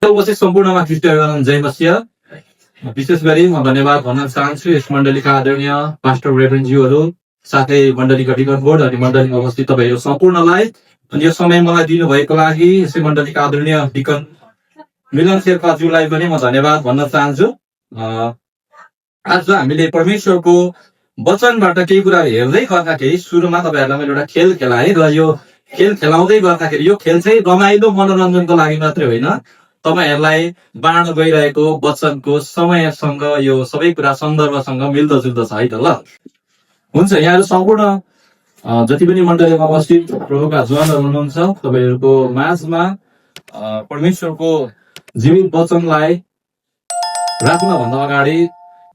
उपस्थित सम्पूर्णमा ख्रिस्टन जय मसिह। विशेष गरी म धन्यवाद भन्न चाहन्छु यस मण्डलीका आदरणीय पास्टर रेभरेन्डज्यूहरू, साथै मण्डलीका डिकन बोर्ड अनि मण्डलीमा उपस्थित तपाईँहरू सम्पूर्णलाई अनि यो समय मलाई दिनुभएको लागि यसै मण्डलीका आदरणीय डिकन मिलन शेर्पाज्यूलाई पनि म धन्यवाद भन्न चाहन्छु। आज हामीले परमेश्वरको वचनबाट केही कुरा हेर्दै गर्दाखेरि सुरुमा तपाईँहरूलाई मैले एउटा खेल खेलाएँ र यो खेल खेलाउँदै गर्दाखेरि यो खेल चाहिँ रमाइलो मनोरञ्जनको लागि मात्रै होइन, तपाईँहरूलाई बाँड्न गइरहेको वचनको समयसँग यो सबै कुरा सन्दर्भसँग मिल्दोजुल्दो छ है त। ल हुन्छ, यहाँहरू सम्पूर्ण जति पनि मण्डलीमा उपस्थित प्रभुका जवानहरू हुनुहुन्छ, तपाईँहरूको माझमा परमेश्वरको जीवित वचनलाई राख्नभन्दा अगाडि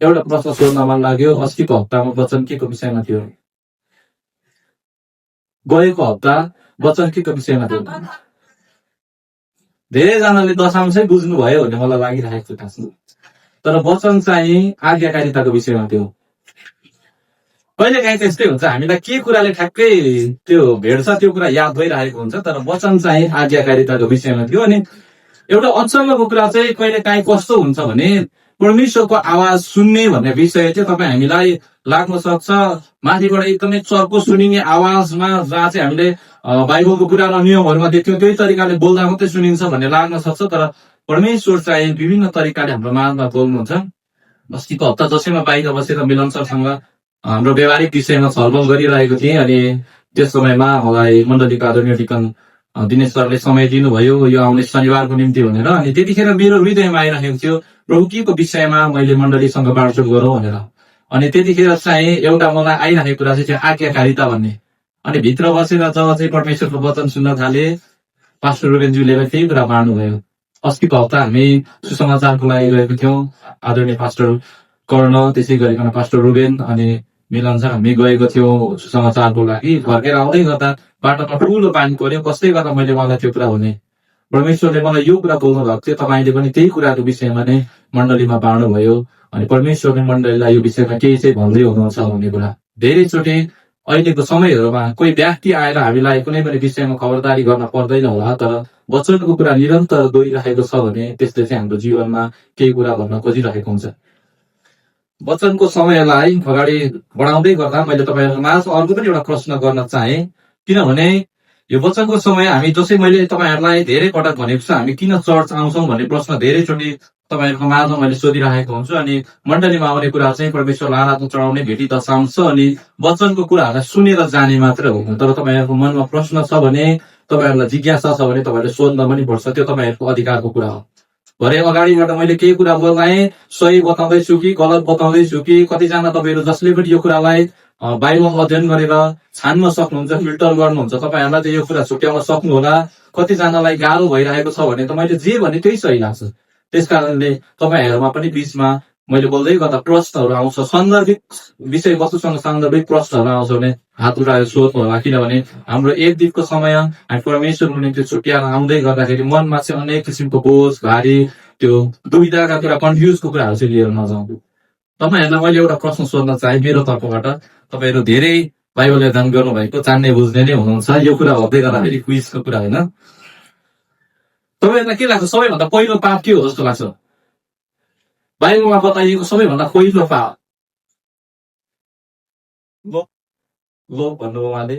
एउटा प्रश्न सोध्न मन लाग्यो। अस्तिको हप्तामा वचन के को विषयमा थियो? गएको हप्ता वचन के को विषयमा थियो? धेरैजनाले दशांशै बुझ्नुभयो भन्ने मलाई लागिरहेको छ खासमा, तर वचन चाहिँ आज्ञाकारिताको विषयमा थियो। कहिले काहीँ त्यस्तै हुन्छ, हामीलाई के कुराले ठ्याक्कै त्यो भेट्छ त्यो कुरा याद भइरहेको हुन्छ, तर वचन चाहिँ आज्ञाकारिताको विषयमा थियो। अनि एउटा अचम्मको कुरा चाहिँ कहिले काहीँ कस्तो हुन्छ भने परमेश्वरको आवाज सुन्ने भन्ने विषय चाहिँ तपाईँ हामीलाई लाग्न सक्छ माथिबाट एकदमै चर्को सुनिने आवाजमा, जहाँ चाहिँ हामीले बाइबलको पुरानो नियमहरूमा देख्यौँ त्यही तरिकाले बोल्दा मात्रै सुनिन्छ भन्ने लाग्न सक्छ, तर परमेश्वर चाहिँ विभिन्न तरिकाले हाम्रो माझमा बोल्नुहुन्छ। अस्तिको हप्ता दसैँमा बाहिर बसेर मिलन सरसँग हाम्रो व्यवहारिक विषयमा छलफल गरिरहेको थिएँ अनि त्यस समयमा मलाई मण्डलीका आदरणीय डिकन दिनेश सरले समय दिनुभयो यो आउने शनिबारको निम्ति भनेर। अनि त्यतिखेर मेरो हृदयमा आइरहेको थियो प्रभु के को विषयमा मैले मण्डलीसँग बाँडचुट गरौँ भनेर। अनि त्यतिखेर चाहिँ एउटा मलाई आइरहेको कुरा चाहिँ आज्ञाकारिता भन्ने। अनि भित्र बसेर जब चाहिँ परमेश्वरको वचन सुन्न थाले, पास्टर रुबेनज्यूले पनि त्यही कुरा बाँड्नुभयो। अस्तिको हप्ता हामी सुसमाचारको लागि गएको थियौँ, आदरणीय पास्टर कर्ण, त्यसै गरिकन पास्टर रुबेन अनि मिलन सर हामी गएको थियौँ सुसमाचारको लागि। फर्केर आउँदै गर्दा बाटोमा ठुलो पानी पर्यो, कस्तै गर्दा मैले मलाई त्यो कुरा हुने परमेश्वरले मलाई यो कुरा बोल्नु भएको थियो, तपाईँले पनि त्यही कुराको विषयमा नै मण्डलीमा बाँड्नुभयो अनि परमेश्वरले मण्डलीलाई यो विषयमा केही चाहिँ भन्दै हुनुहुन्छ भन्ने कुरा। धेरैचोटि अहिलेको समयहरूमा कोही व्यक्ति आएर हामीलाई कुनै पनि विषयमा खबरदारी गर्न पर्दैन होला, तर वचनको कुरा निरन्तर गइरहेको छ भने त्यसले चाहिँ हाम्रो जीवनमा केही कुरा भन्न खोजिरहेको हुन्छ। वचनको समयलाई अगाडि बढाउँदै गर्दा मैले तपाईँहरूको माझ अर्को पनि एउटा प्रश्न गर्न चाहे, किनभने यो वचनको समय हामी जसै मैले तपाईँहरूलाई धेरै पटक भनेको छु हामी किन चर्च आउँछौँ भन्ने प्रश्न धेरैचोटि तपाईँहरूको माझमा मैले सोधिरहेको हुन्छु। अनि मण्डलीमा आउने कुरा चाहिँ परमेश्वरलाई आराधना चढाउने, भेटी दशांश अनि वचनको कुराहरूलाई सुनेर जाने मात्र हो। तर तपाईँहरूको मनमा प्रश्न छ भने, तपाईँहरूलाई जिज्ञासा छ भने तपाईँहरूले सोध्न पनि पर्छ, त्यो तपाईँहरूको अधिकारको कुरा हो। भरे अगाडिबाट मैले केही कुरा बोल्दाएँ सही बताउँदैछु कि गलत बताउँदैछु कि, कतिजना तपाईँहरू जसले पनि यो कुरालाई बाइबल अध्ययन गरेर छान्न सक्नुहुन्छ, फिल्टर गर्नुहुन्छ, तपाईँहरूलाई चाहिँ यो कुरा छुट्याउन सक्नुहोला। कतिजनालाई गाह्रो भइरहेको छ भने त मैले जे भने त्यही सही लाग्छ, त्यस कारणले तपाईँहरूमा पनि बिचमा मैले बोल्दै गर्दा प्रश्नहरू आउँछ, सान्दर्भिक विषयवस्तुसँग सान्दर्भिक प्रश्नहरू आउँछ भने हात उठाएर सोध्नु होला। किनभने हाम्रो एक दिनको समय हामी परमेश्वरको निम्ति छुट्याएर आउँदै गर्दाखेरि मनमा चाहिँ अनेक किसिमको बोझ, भारी, त्यो दुविधाका कुरा, कन्फ्युजको कुराहरू चाहिँ लिएर नजाउँ। तपाईँहरूलाई मैले एउटा प्रश्न सोध्न चाहे मेरो तर्फबाट। तपाईँहरू धेरै बाइबल अध्ययन गर्नुभएको, जान्ने बुझ्ने नै हुनुहुन्छ, यो कुरा भन्दै गर्दाखेरि क्विजको कुरा होइन। तपाईँहरूलाई के लाग्छ सबैभन्दा पहिलो पाप के हो जस्तो लाग्छ? बाइबलमा बताइएको सबैभन्दा पहिलो पाप लोभ भन्नुभयो उहाँले,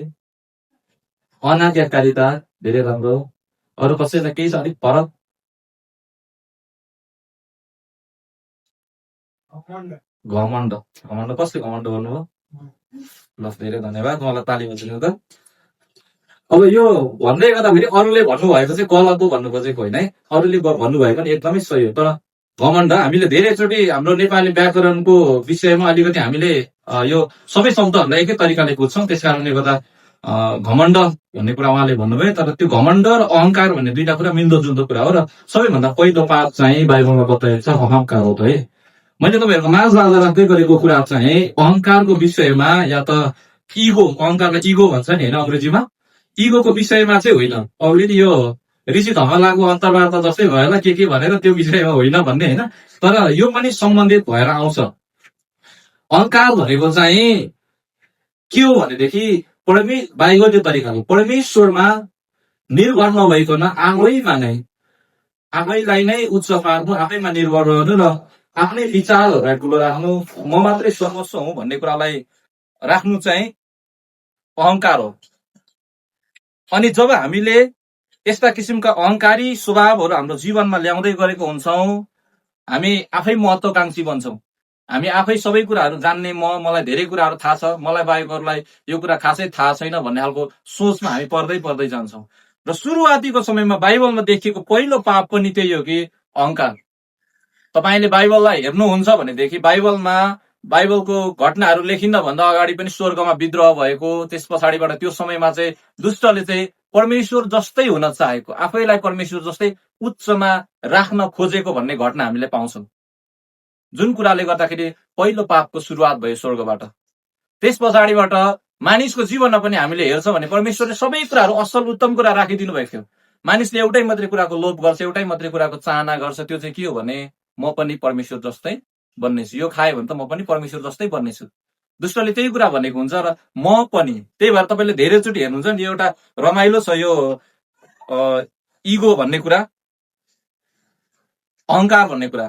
अनाज्ञाकारिता, धेरै राम्रो। अरू कसैलाई केही छ अलिक फरक? घमण्ड। घमण्ड कसले घमण्ड गर्नुभयो? ल धेरै धन्यवाद, मलाई ताली बजाउनु त। अब यो भन्दै गर्दाखेरि अरूले भन्नुभएको चाहिँ गलत हो भन्नु खोजेको होइन है, अरूले भन्नुभएको नि एकदमै सही हो। तर घमण्ड हामीले धेरैचोटि हाम्रो नेपाली व्याकरणको विषयमा अलिकति हामीले यो सबै शब्दहरूलाई एकै तरिकाले बुझ्छौँ, त्यस कारणले गर्दा घमण्ड भन्ने कुरा उहाँले भन्नुभयो। तर त्यो घमण्ड र अहङ्कार भन्ने दुईटा कुरा मिल्दोजुल्दो कुरा हो। र सबैभन्दा पहिलो पाप चाहिँ बाइबलमा बताएको छ अहङ्कार हो त है। मैले तपाईँहरूको माझमा आज राख्दै गरेको कुरा चाहिँ अहङ्कारको विषयमा, या त इगो, अहङ्कारलाई इगो भन्छ नि होइन अङ्ग्रेजीमा, इगोको विषयमा चाहिँ होइन। अलरेडी यो ऋषि धमलाको अन्तर्वार्ता जस्तै भएर के भनेर त्यो विषयमा होइन भन्ने होइन, तर यो पनि सम्बन्धित भएर आउँछ। अहङ्कार भनेको चाहिँ के हो भनेदेखि बाइबलीय तरिकाले परमेश्वरमा निर्भर नभइकन आफैमा नै आफैलाई नै उच्च पार्नु, आफैमा निर्भर रहनु र आफ्नै विचारहरूलाई ठुलो राख्नु, म मात्रै सर्वस्व हुँ भन्ने कुरालाई राख्नु चाहिँ अहंकार हो। अनि जब हामीले यस्ता किसिमका अहंकारी स्वभावहरू हाम्रो जीवनमा ल्याउँदै गरेको हुन्छौँ, हामी आफै महत्वाकांक्षी बन्छौँ। हामी आफै सबै कुराहरू जान्ने, मलाई धेरै कुराहरू थाहा छ, मलाई बाहेक अरूलाई यो कुरा खासै थाहा छैन भन्ने खालको सोचमा हामी पर्दै जान्छौँ। र सुरुवातीको समयमा बाइबलमा देखिएको पहिलो पाप पनि त्यही हो कि अहंकार। तपाईले बाइबललाई हेर्नुहुन्छ भनेदेखि बाइबलको घटनाहरू लेखिन्न भन्दा अगाडि पनि स्वर्गमा विद्रोह भएको, त्यस पछाडिबाट त्यो समयमा चाहिँ दुष्टले चाहिँ परमेश्वर जस्तै हुन चाहेको, आफैलाई परमेश्वर जस्तै उच्चमा राख्न खोजेको भन्ने घटना हामीले पाउँछौँ, जुन कुराले गर्दाखेरि पहिलो पापको सुरुवात भयो स्वर्गबाट। त्यस पछाडिबाट मानिसको जीवनमा पनि हामीले हेर्छौँ भने परमेश्वरले सबै कुराहरू असल उत्तम कुरा राखिदिनु भएको थियो। मानिसले एउटै मात्रै कुराको लोभ गर्छ, एउटै मात्रै कुराको चाहना गर्छ, त्यो चाहिँ के हो भने म पनि परमेश्वर जस्तै बन्नेछु, यो खायो भने त म पनि परमेश्वर जस्तै बन्नेछु। दुष्टले त्यही कुरा भनेको हुन्छ र म पनि। त्यही भएर तपाईँले धेरैचोटि हेर्नुहुन्छ नि, एउटा रमाइलो छ यो इगो भन्ने कुरा, अहंकार भन्ने कुरा,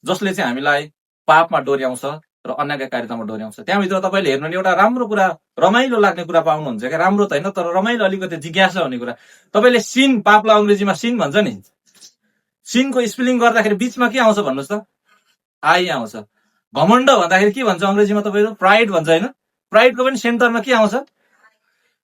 जसले चाहिँ हामीलाई पापमा डोर्याउँछ र अनाज्ञाकारितामा डोर्याउँछ। त्यहाँभित्र तपाईँले हेर्नु भने एउटा राम्रो कुरा, रमाइलो लाग्ने कुरा पाउनुहुन्छ क्या, राम्रो त होइन तर रमाइलो, अलिकति जिज्ञासा हुने कुरा। तपाईँले सिन, पापलाई अङ्ग्रेजीमा सिन भन्छ नि, सिनको स्पेलिङ गर्दाखेरि बिचमा के आउँछ भन्नुहोस् त? आई आउँछ। घमण्ड भन्दाखेरि के भन्छ अङ्ग्रेजीमा तपाईँहरू? प्राइड भन्छ होइन? प्राइडको पनि सेन्टरमा के आउँछ?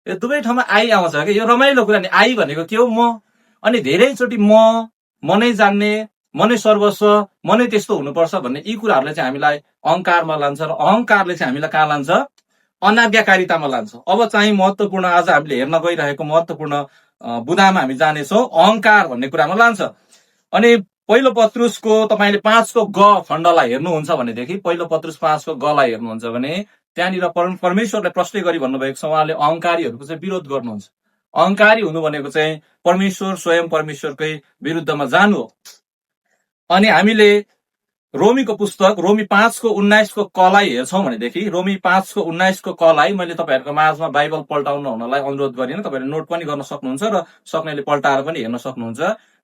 यो दुवै ठाउँमा आई आउँछ क्या। यो रमाइलो कुरा नि, आई भनेको के हो? म। अनि धेरैचोटि म नै जान्ने, म नै सर्वस्व, म नै त्यस्तो हुनुपर्छ भन्ने यी कुराहरूले चाहिँ हामीलाई अहंकारमा लान्छ र अहंकारले चाहिँ हामीलाई कहाँ लान्छ? अनाज्ञाकारितामा लान्छ। अब चाहिँ महत्त्वपूर्ण, आज हामीले हेर्न गइरहेको महत्त्वपूर्ण बुदामा हामी जानेछौँ, अहंकार भन्ने कुरामा लान्छ। अनि पहिलो पत्रुसको तपाईँले 5को ग खण्डलाई हेर्नुहुन्छ भनेदेखि, पहिलो पत्रुस 5को गलाई हेर्नुहुन्छ भने त्यहाँनिर परमेश्वरले प्रश्न गरी भन्नुभएको छ, उहाँले अहंकारीहरूको चाहिँ विरोध गर्नुहुन्छ। अहंकारी हुनु भनेको चाहिँ परमेश्वर, स्वयं परमेश्वरकै विरुद्धमा जानु हो। अनि हामीले रोमीको पुस्तक रोमी 5को 19को कलाई हेर्छौँ भनेदेखि, रोमी 5को 19को कलाई मैले तपाईँहरूको माझमा बाइबल पल्टाउनु हुनलाई अनुरोध गरिन, तपाईँहरूले नोट पनि गर्न सक्नुहुन्छ र सक्नेले पल्टाएर पनि हेर्न सक्नुहुन्छ।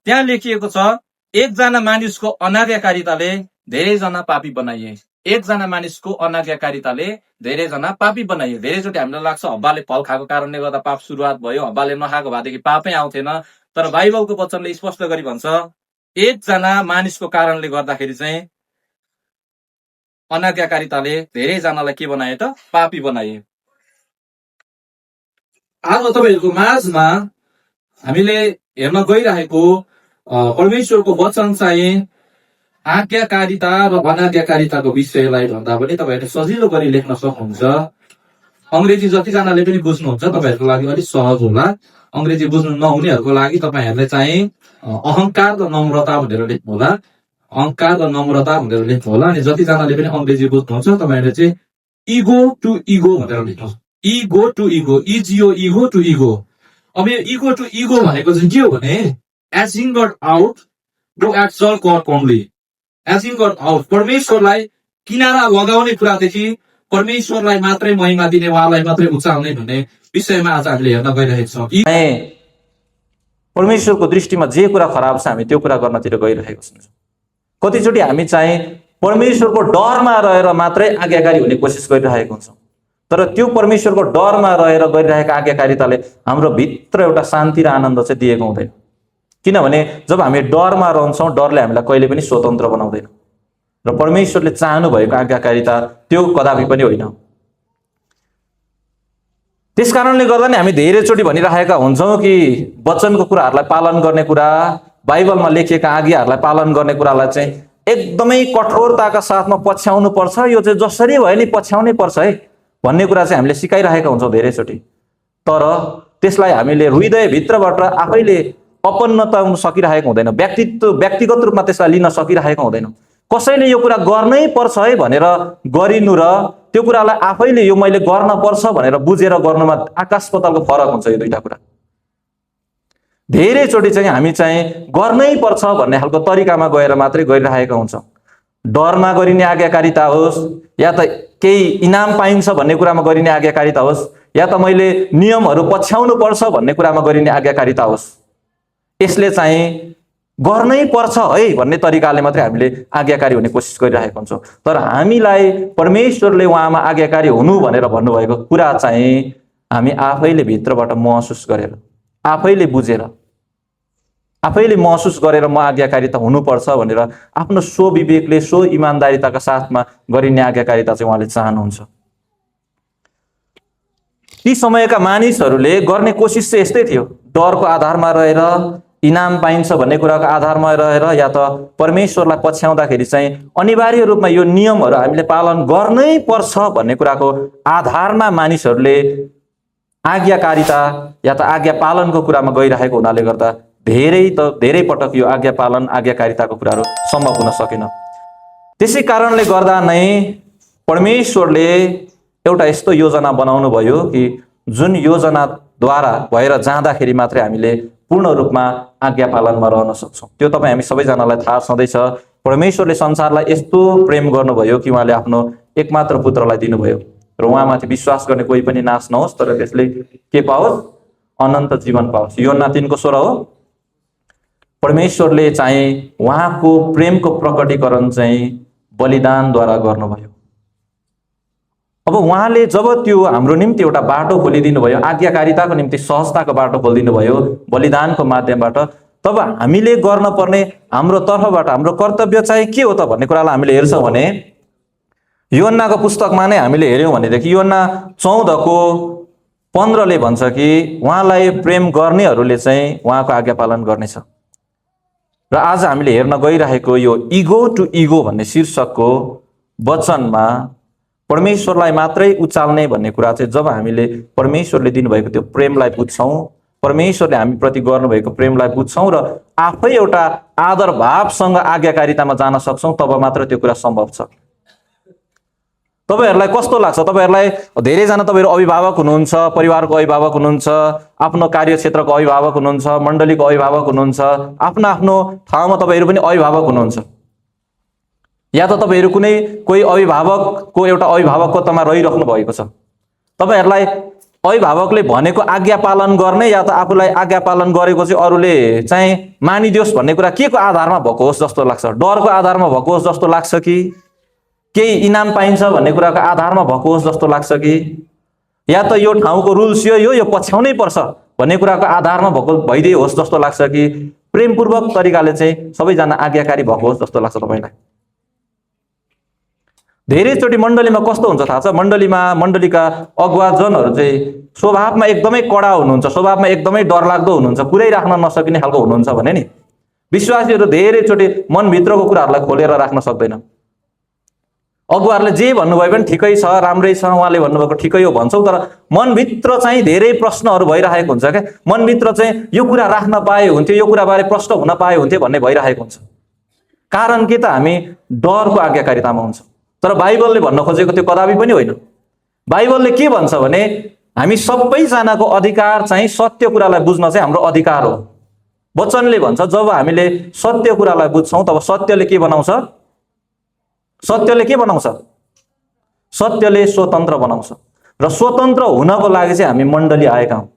त्यहाँ लेखिएको छ, एकजना मानिसको अनाज्ञाकारिताले धेरैजना पापी बनाइए। एकजना मानिसको अनाज्ञाकारिताले धेरैजना पापी बनाइए। धेरैचोटि हामीलाई लाग्छ हब्बाले फल खाएको कारणले गर्दा पाप सुरुवात भयो, हब्बाले नखाएको भएदेखि पापै आउँथेन। तर बाइबलको वचनले स्पष्ट गरी भन्छ, एकजना मानिसको कारणले गर्दाखेरि चाहिँ अनाज्ञाकारिताले धेरैजनालाई के बनाए त? पापी बनाए। आज तपाईँहरूको माझमा हामीले हेर्न गइरहेको परमेश्वरको वचन चाहिँ आज्ञाकारिता र अनाज्ञाकारिताको विषयलाई भन्दा पनि तपाईँहरूले सजिलो गरी लेख्न सक्नुहुन्छ। अङ्ग्रेजी जतिजनाले पनि बुझ्नुहुन्छ तपाईँहरूको लागि अलिक सहज होला। अङ्ग्रेजी बुझ्नु नहुनेहरूको लागि तपाईँहरूले चाहिँ अहंकार र नम्रता भनेर लेख्नु होला, अहंकार र नम्रता भनेर लेख्नु होला। अनि जतिजनाले पनि अङ्ग्रेजी बुझ्नुहुन्छ तपाईँहरूले चाहिँ इगो टु इगो भनेर लेख्नुहोस्। Ego to ego, E G O, ego to ego. अब यो इगो टु इगो भनेको चाहिँ के हो भने, as in God out, go exalt God only. As in God out, परमेश्वरलाई किनारा लगाउने कुरादेखि परमेश्वरलाई मात्रै महिमा दिने, उहाँलाई मात्रै उचाल्ने भन्ने विषयमा आज हामीले हेर्न गइरहेको छौँ। परमेश्वरको दृष्टिमा जे कुरा खराब छ हामी त्यो कुरा गर्नतिर गइरहेको छौँ। कतिचोटि हामी चाहिँ परमेश्वरको डरमा रहेर मात्रै आज्ञाकारी हुने कोसिस गरिरहेको हुन्छौँ, तर त्यो परमेश्वरको डरमा रहेर गरिरहेको आज्ञाकारिताले हाम्रो भित्र एउटा शान्ति र आनन्द चाहिँ दिएको हुँदैन। किनभने जब हामी डरमा रहन्छौँ, डरले हामीलाई कहिले पनि स्वतन्त्र बनाउँदैन र परमेश्वरले चाहनु भएको आज्ञाकारिता त्यो कदापि पनि होइन। त्यस कारणले गर्दा नि हामी धेरैचोटि भनिरहेका हुन्छौँ कि वचनको कुराहरूलाई पालन गर्ने कुरा, बाइबलमा लेखिएका आज्ञाहरूलाई पालन गर्ने कुरालाई चाहिँ एकदमै कठोरताका साथमा पछ्याउनु पर्छ, यो चाहिँ जसरी भयो नि पछ्याउनै पर्छ है भन्ने कुरा चाहिँ हामीले सिकाइरहेका हुन्छौँ धेरैचोटि। तर त्यसलाई हामीले हृदयभित्रबाट आफैले अपन्नताउन सकिरहेको हुँदैन, व्यक्तिगत रूपमा त्यसलाई लिन सकिरहेको हुँदैन। कसैले यो कुरा गर्नै पर्छ है भनेर गरिनु र त्यो कुरालाई आफैले यो मैले गर्न पर्छ भनेर बुझेर गर्नुमा आकाश पातालको फरक हुन्छ। यो दुईटा कुरा धेरैचोटि चाहिँ हामी चाहिँ गर्नै पर्छ भन्ने खालको तरिकामा गएर मात्रै गरिरहेका हुन्छौँ। डरमा गरिने आज्ञाकारिता होस्, या त केही इनाम पाइन्छ भन्ने कुरामा गरिने आज्ञाकारिता होस्, या त मैले नियमहरू पछ्याउनु पर्छ भन्ने कुरामा गरिने आज्ञाकारिता होस्, यसले चाहिँ गर्नै पर्छ है भन्ने तरिकाले मात्रै हामीले आज्ञाकारी हुने कोसिस गरिरहेका हुन्छौँ। तर हामीलाई परमेश्वरले उहाँमा आज्ञाकारी हुनु भनेर भन्नुभएको कुरा चाहिँ हामी आफैले भित्रबाट महसुस गरेर, आफैले बुझेर, आफैले महसुस गरेर म आज्ञाकारिता हुनुपर्छ भनेर आफ्नो स्वविवेकले, स्व इमान्दारिताका साथमा गरिने आज्ञाकारिता चाहिँ उहाँले चाहनुहुन्छ। ती समयका मानिसहरूले गर्ने कोसिस चाहिँ यस्तै थियो, डरको आधारमा रहेर, इनाम पाइन्छ भन्ने कुराको आधारमा रहेर, या त परमेश्वरलाई पछ्याउँदाखेरि चाहिँ अनिवार्य रूपमा यो नियमहरू हामीले पालन गर्नै पर्छ भन्ने कुराको आधारमा मानिसहरूले आज्ञाकारिता या त आज्ञा पालनको कुरामा गइरहेको हुनाले गर्दा धेरै पटक यो आज्ञा पालन, आज्ञाकारिताको कुराहरू सम्भव हुन सकेन। त्यसै कारणले गर्दा नै परमेश्वरले एउटा यस्तो योजना बनाउनु भयो कि जुन योजनाद्वारा भएर जाँदाखेरि मात्रै हामीले पूर्ण रूपमा आज्ञा पालनमा रहन सक्छौँ। त्यो तपाईँ हामी सबैजनालाई थाहा छँदैछ। परमेश्वरले संसारलाई यस्तो प्रेम गर्नुभयो कि उहाँले आफ्नो एकमात्र पुत्रलाई दिनुभयो र उहाँमाथि विश्वास गर्ने कोही पनि नाश नहोस्, तर त्यसले के पाओस्? अनन्त जीवन पाओस्। योहन्ना 3:16 हो। परमेश्वरले चाहिँ उहाँको प्रेमको प्रकटीकरण चाहिँ बलिदानद्वारा गर्नुभयो। अब उहाँले जब त्यो हाम्रो निम्ति एउटा बाटो खोलिदिनु भयो, आज्ञाकारिताको निम्ति सहजताको बाटो खोलिदिनु भयो बलिदानको माध्यमबाट, तब हामीले गर्न पर्ने हाम्रो तर्फबाट हाम्रो कर्तव्य चाहिँ के हो त भन्ने कुरालाई हामीले हेर्छौँ भने योहन्नाको पुस्तकमा नै हामीले हेर्यौँ भनेदेखि योहन्ना 14:15 भन्छ कि उहाँलाई प्रेम गर्नेहरूले चाहिँ उहाँको आज्ञा पालन गर्नेछ। र आज हामीले हेर्न गइरहेको यो इगो टु इगो भन्ने शीर्षकको वचनमा परमेश्वरलाई मात्रै उचाल्ने भन्ने कुरा चाहिँ जब हामीले परमेश्वरले दिनुभएको त्यो प्रेमलाई बुझ्छौँ, परमेश्वरले हामी प्रति गर्नुभएको प्रेमलाई बुझ्छौँ र आफै एउटा आदर भावसँग आज्ञाकारितामा जान सक्छौँ, तब मात्र त्यो कुरा सम्भव छ। तपाईहरूलाई कस्तो लाग्छ? तपाईहरूलाई धेरैजना तपाईँहरू अभिभावक हुनुहुन्छ, परिवारको अभिभावक हुनुहुन्छ, आफ्नो कार्यक्षेत्रको अभिभावक हुनुहुन्छ, मण्डलीको अभिभावक हुनुहुन्छ, आफ्नो आफ्नो ठाउँमा तपाईँहरू पनि अभिभावक हुनुहुन्छ, या त तपाईँहरू कुनै कोही अभिभावकको एउटा अभिभावकत्वमा रहिराख्नु भएको छ। तपाईँहरूलाई अभिभावकले भनेको आज्ञा पालन गर्ने या त आफूलाई आज्ञा पालन गरेको चाहिँ अरूले चाहिँ मानिदियोस् भन्ने कुरा के को आधारमा भएको होस् जस्तो लाग्छ? डरको आधारमा भएको होस् जस्तो लाग्छ कि केही इनाम पाइन्छ भन्ने कुराको आधारमा भएको होस् जस्तो लाग्छ कि या त यो ठाउँको रुल्स यो पछ्याउनै पर्छ भन्ने कुराको आधारमा भएको भइदिए होस् जस्तो लाग्छ कि प्रेमपूर्वक तरिकाले चाहिँ सबैजना आज्ञाकारी भएको होस् जस्तो लाग्छ तपाईँलाई? धेरैचोटि मण्डलीमा कस्तो हुन्छ थाहा छ? मण्डलीका अगुवाजनहरू चाहिँ स्वभावमा एकदमै कडा हुनुहुन्छ, स्वभावमा एकदमै डरलाग्दो हुनुहुन्छ, कुरै राख्न नसकिने खालको हुनुहुन्छ भने नि विश्वासीहरू धेरैचोटि मनभित्रको कुराहरूलाई खोलेर राख्न सक्दैन। अगुवाहरूले जे भन्नुभयो पनि ठिकै छ, राम्रै छ, उहाँले भन्नुभएको ठिकै हो भन्छौँ, तर मनभित्र चाहिँ धेरै प्रश्नहरू भइरहेको हुन्छ क्या। मनभित्र चाहिँ यो कुरा राख्न पाए हुन्थ्यो, यो कुराबारे प्रश्न हुन पाए हुन्थ्यो भन्ने भइरहेको हुन्छ। कारण के त? हामी डरको आज्ञाकारितामा हुन्छ। तर बाइबलले भन्न खोजेको त्यो कदापि पनि होइन। बाइबलले के भन्छ भने हामी सबैजनाको अधिकार चाहिँ सत्य कुरालाई बुझ्न चाहिँ हाम्रो अधिकार हो। वचनले भन्छ जब हामीले सत्य कुरालाई बुझ्छौँ तब सत्यले के बनाउँछ? सत्यले के बनाउँछ? सत्यले स्वतन्त्र बनाउँछ। र स्वतन्त्र हुनको लागि चाहिँ हामी मण्डली आएका हौँ।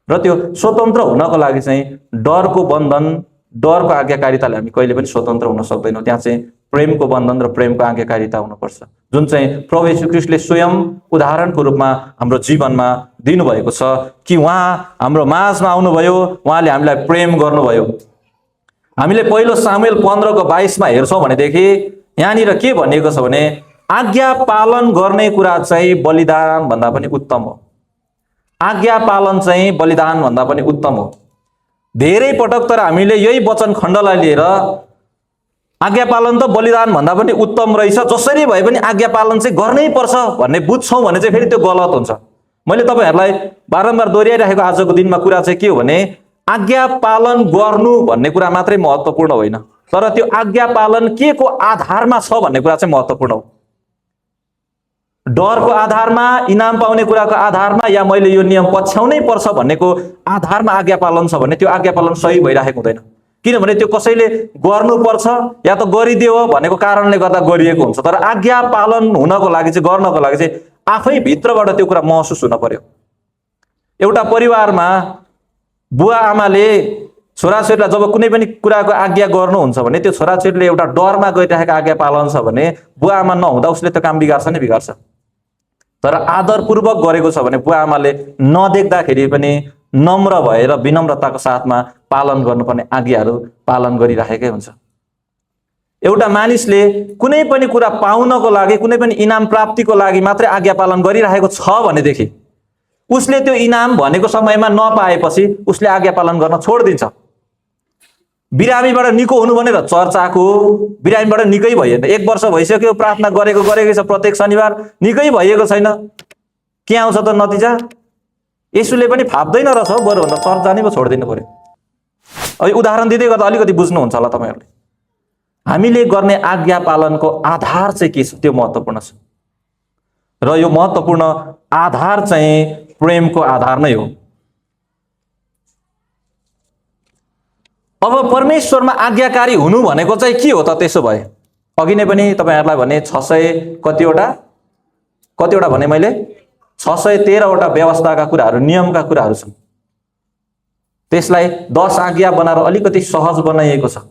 र त्यो स्वतन्त्र हुनको लागि चाहिँ डरको बन्धन, डरको आज्ञाकारिताले हामी कहिले पनि स्वतन्त्र हुन सक्दैनौँ। त्यहाँ चाहिँ प्रेमको बन्धन र प्रेमको आज्ञाकारिता हुनुपर्छ, जुन चाहिँ प्रभु येशू ख्रीष्टले स्वयं उदाहरणको रूपमा हाम्रो जीवनमा दिनुभएको छ कि उहाँ हाम्रो माझमा आउनुभयो, उहाँले हामीलाई प्रेम गर्नुभयो। हामीले पहिलो सामुएल 15:22 हेर्छौँ भनेदेखि यहाँनिर के भनिएको छ भने आज्ञा पालन गर्ने कुरा चाहिँ बलिदान भन्दा पनि उत्तम हो। आज्ञा पालन चाहिँ बलिदान भन्दा पनि उत्तम हो। धेरै पटक तर हामीले यही वचन खण्डलाई लिएर आज्ञा पालन त बलिदान भन्दा पनि उत्तम रहेछ, जसरी भए पनि आज्ञा पालन चाहिँ गर्नै पर्छ भन्ने बुझ्छौँ भने चाहिँ फेरि त्यो गलत हुन्छ। मैले तपाईँहरूलाई बारम्बार दोहोऱ्याइराखेको आजको दिनमा कुरा चाहिँ के हो भने आज्ञा पालन गर्नु भन्ने कुरा मात्रै महत्त्वपूर्ण होइन, तर त्यो आज्ञा पालन के को आधारमा छ भन्ने कुरा चाहिँ महत्त्वपूर्ण हो। डरको आधारमा, इनाम पाउने कुराको आधारमा, या मैले यो नियम पछ्याउनै पर्छ भन्नेको आधारमा आज्ञा पालन छ भने त्यो आज्ञा पालन सही भइरहेको हुँदैन। किनभने त्यो कसैले गर्नुपर्छ या त गरिदियो भनेको कारणले गर्दा गरिएको हुन्छ। तर आज्ञा पालन हुनको लागि चाहिँ, गर्नको लागि चाहिँ आफै भित्रबाट त्यो कुरा महसुस हुन पर्यो। एउटा परिवारमा बुवा आमाले छोराछोरीलाई जब कुनै पनि कुराको आज्ञा गर्नुहुन्छ भने त्यो छोराछोरीले एउटा डरमा गरिरहेको आज्ञा पालन छ भने बुवा आमा नहुँदा उसले त्यो काम बिगार्छ नै बिगार्छ। तर आदरपूर्वक गरेको छ भने बुवा आमाले नदेख्दाखेरि पनि नम्र भएर विनम्रताको साथमा पालन गर्नुपर्ने आज्ञाहरू पालन गरिराखेकै हुन्छ। एउटा मानिसले कुनै पनि कुरा पाउनको लागि, कुनै पनि इनाम प्राप्तिको लागि मात्रै आज्ञा पालन गरिरहेको छ भनेदेखि उसले त्यो इनाम भनेको समयमा नपाएपछि उसले आज्ञा पालन गर्न छोडिदिन्छ। बिरामीबाट निको हुनु भनेर चर्चाको, बिरामीबाट निकै भइएन, 1 वर्ष भइसक्यो प्रार्थना गरेकै छ प्रत्येक शनिबार, निकै भइएको छैन, के आउँछ त नतिजा? यसुले पनि फाप्दैन रहेछ हौ, बरु भन्दा चर्च जानै पो छोडिदिनु पर्यो। अब उदाहरण दिँदै गर्दा अलिकति बुझ्नुहुन्छ होला तपाईँहरूले। हामीले गर्ने आज्ञा पालनको आधार चाहिँ के छ त्यो महत्त्वपूर्ण छ, र यो महत्त्वपूर्ण आधार चाहिँ प्रेमको आधार नै हो। अब परमेश्वरमा आज्ञाकारी हुनु भनेको चाहिँ के हो त? त्यसो भए अघि नै पनि तपाईँहरूलाई भने 600 कतिवटा भने मैले 613 वटा व्यवस्थाका कुराहरू, नियमका कुराहरू छन्। त्यसलाई 10 आज्ञा बनाएर अलिकति सहज बनाइएको छ।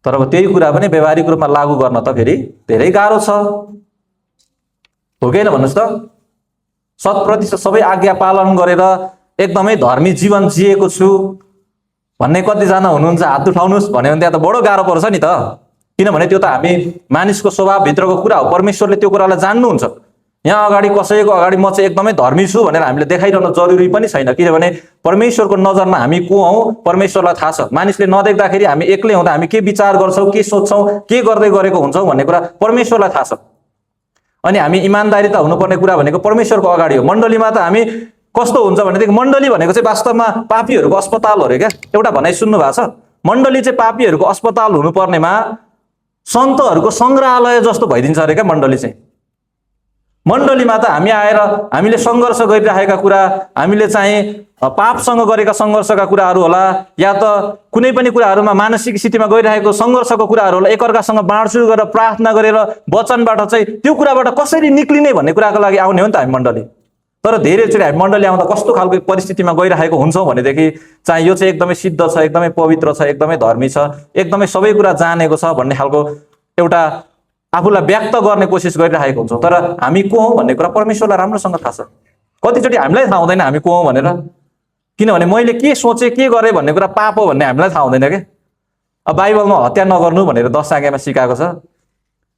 तर अब त्यही कुरा पनि व्यवहारिक रूपमा लागू गर्न त फेरि धेरै गाह्रो छ, हो कि होइन भन्नुहोस् त? 100% सबै आज्ञा पालन गरेर एकदमै धर्मी जीवन जिएको छु भन्ने कतिजना हुनुहुन्छ? हात उठाउनुहोस् भन्यो भने त्यहाँ त बडो गाह्रो पर्छ नि त। किनभने त्यो त हामी मानिसको स्वभावभित्रको कुरा हो। परमेश्वरले त्यो कुरालाई जान्नुहुन्छ। यहाँ अगाडि कसैको अगाडि म चाहिँ एकदमै धर्मी छु भनेर हामीले देखाइरहनु जरुरी पनि छैन, किनभने परमेश्वरको नजरमा हामी को हौँ परमेश्वरलाई थाहा छ। मानिसले नदेख्दाखेरि हामी एक्लै हुँदा हामी के विचार गर्छौँ, के सोच्छौँ, के गर्दै गरेको हुन्छौँ भन्ने कुरा परमेश्वरलाई थाहा छ। अनि हामी इमान्दारिता हुनुपर्ने कुरा भनेको परमेश्वरको अगाडि हो। मण्डलीमा त हामी कस्तो हुन्छ भनेदेखि मण्डली भनेको चाहिँ वास्तवमा पापीहरूको अस्पताल हो रे क्या। एउटा भनाइ सुन्नु भएको छ, मण्डली चाहिँ पापीहरूको अस्पताल हुनुपर्नेमा सन्तहरूको सङ्ग्रहालय जस्तो भइदिन्छ अरे क्या मण्डली चाहिँ। मण्डलीमा त हामी आएर हामीले सङ्घर्ष गरिरहेका कुरा, हामीले चाहिँ पापसँग गरेका सङ्घर्षका कुराहरू होला, या त कुनै पनि कुराहरूमा मानसिक स्थितिमा गइरहेको सङ्घर्षको कुराहरू होला, एकअर्कासँग बाँडचुँड गरेर प्रार्थना गरेर वचनबाट चाहिँ त्यो कुराबाट कसरी निक्लिने भन्ने कुराको लागि आउने हो नि त हामी मण्डली। तर धेरैचोटि हामी मण्डली आउँदा कस्तो खालको परिस्थितिमा गइरहेको हुन्छौँ भनेदेखि चाहिँ यो चाहिँ एकदमै सिद्ध छ, एकदमै पवित्र छ, एकदमै धर्मी छ, एकदमै सबै कुरा जानेको छ भन्ने खालको एउटा आफूलाई व्यक्त गर्ने कोसिस गरिरहेको हुन्छौँ। तर हामी को हौँ भन्ने कुरा परमेश्वरलाई राम्रोसँग थाहा छ। कतिचोटि हामीलाई थाहा हुँदैन हामी को हौँ भनेर, किनभने मैले के सोचेँ के गरेँ भन्ने कुरा पाप हो भन्ने हामीलाई थाहा हुँदैन क्या। अब बाइबलमा हत्या नगर्नु भनेर 10 आज्ञामा सिकाएको छ।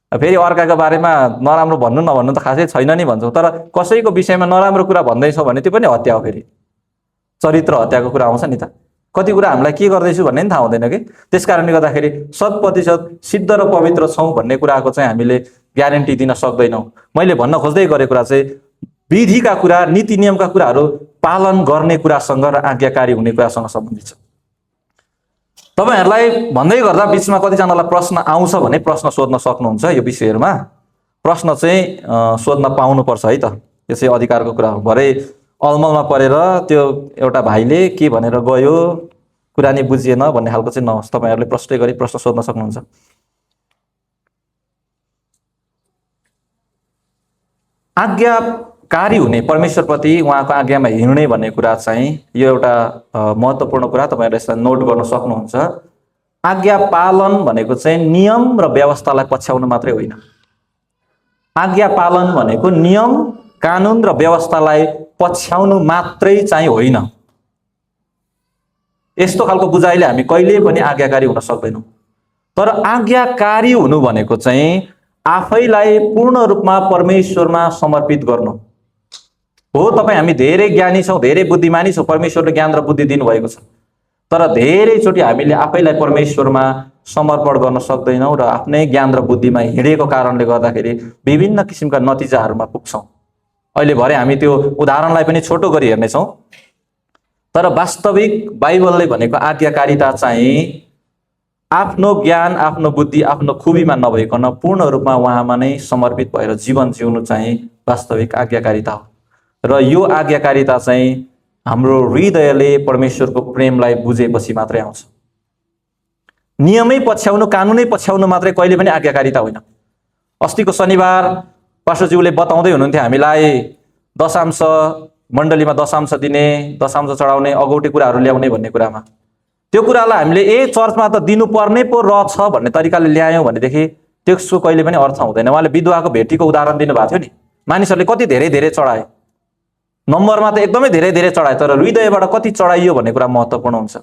फेरि अर्काको बारेमा नराम्रो भन्नु नभन्नु त खासै छैन नि भन्छौँ, तर कसैको विषयमा नराम्रो कुरा भन्दैछौँ भने त्यो पनि हत्या हो। फेरि चरित्र हत्याको कुरा आउँछ नि त। कति कुरा हामीलाई के गर्दैछु भन्ने पनि थाहा हुँदैन कि। त्यस कारणले गर्दाखेरि 100% सिद्ध र पवित्र छौँ भन्ने कुराको चाहिँ हामीले ग्यारेन्टी दिन सक्दैनौँ। मैले भन्न खोज्दै गरेको कुरा चाहिँ विधिका कुरा, नीति नियमका कुराहरू पालन गर्ने कुरासँग र आज्ञाकारी हुने कुरासँग सम्बन्धित छ। तपाईहरूलाई भन्दै गर्दा बिचमा कतिजनालाई प्रश्न आउँछ भने प्रश्न सोध्न सक्नुहुन्छ। यो विषयहरूमा प्रश्न चाहिँ सोध्न पाउनुपर्छ है त, यो चाहिँ अधिकारको कुरा हो। भरे अलमलमा परेर त्यो एउटा भाइले के भनेर गयो, कुरा नै बुझिएन भन्ने खालको चाहिँ नहोस्। तपाईँहरूले प्रष्टै गरी प्रश्न सोध्न सक्नुहुन्छ। आज्ञाकारी हुने, परमेश्वरप्रति उहाँको आज्ञामा हिँड्ने भन्ने कुरा चाहिँ यो एउटा महत्त्वपूर्ण कुरा, तपाईँहरूले यसलाई नोट गर्न सक्नुहुन्छ। आज्ञा पालन भनेको चाहिँ नियम र व्यवस्थालाई पछ्याउनु मात्रै होइन। आज्ञा पालन भनेको नियम कानुन र व्यवस्थालाई पछ्याउनु मात्रै चाहिँ होइन। यस्तो खालको बुझाइले हामी कहिल्यै पनि आज्ञाकारी हुन सक्दैनौँ। तर आज्ञाकारी हुनु भनेको चाहिँ आफैलाई पूर्ण रूपमा परमेश्वरमा समर्पित गर्नु हो। तपाईँ हामी धेरै ज्ञानी छौँ, धेरै बुद्धिमानी छौँ, परमेश्वरले ज्ञान र बुद्धि दिनुभएको छ। तर धेरैचोटि हामीले आफैलाई परमेश्वरमा समर्पण गर्न सक्दैनौँ र आफ्नै ज्ञान र बुद्धिमा हिँडेको कारणले गर्दाखेरि विभिन्न किसिमका नतिजाहरूमा पुग्छौँ। अहिले भरे हामी त्यो उदाहरणलाई पनि छोटो गरी हेर्नेछौँ। तर वास्तविक बाइबलले भनेको आज्ञाकारिता चाहिँ आफ्नो ज्ञान, आफ्नो बुद्धि, आफ्नो खुबीमा नभइकन पूर्ण रूपमा उहाँमा नै समर्पित भएर जीवन जिउनु चाहिँ वास्तविक आज्ञाकारिता हो। र यो आज्ञाकारिता चाहिँ हाम्रो हृदयले परमेश्वरको प्रेमलाई बुझेपछि मात्रै आउँछ। नियमै पछ्याउनु, कानुनै पछ्याउनु मात्रै कहिले पनि आज्ञाकारिता होइन। अस्तिको शनिबार पास्टरज्यूले बताउँदै हुनुहुन्थ्यो हामीलाई दशांश मण्डलीमा दशांश दिने, दशांश चढाउने, अगौटे कुराहरू ल्याउने भन्ने कुरामा त्यो कुरालाई हामीले चर्चमा त दिनुपर्ने पो रहेछ भन्ने तरिकाले ल्यायौँ भनेदेखि त्यसको कहिले पनि अर्थ हुँदैन। उहाँले विधवाको भेटीको उदाहरण दिनुभएको थियो नि, मानिसहरूले कति धेरै धेरै चढाए, नम्बरमा त एकदमै धेरै धेरै चढाए, तर हृदयबाट कति चढाइयो भन्ने कुरा महत्त्वपूर्ण हुन्छ।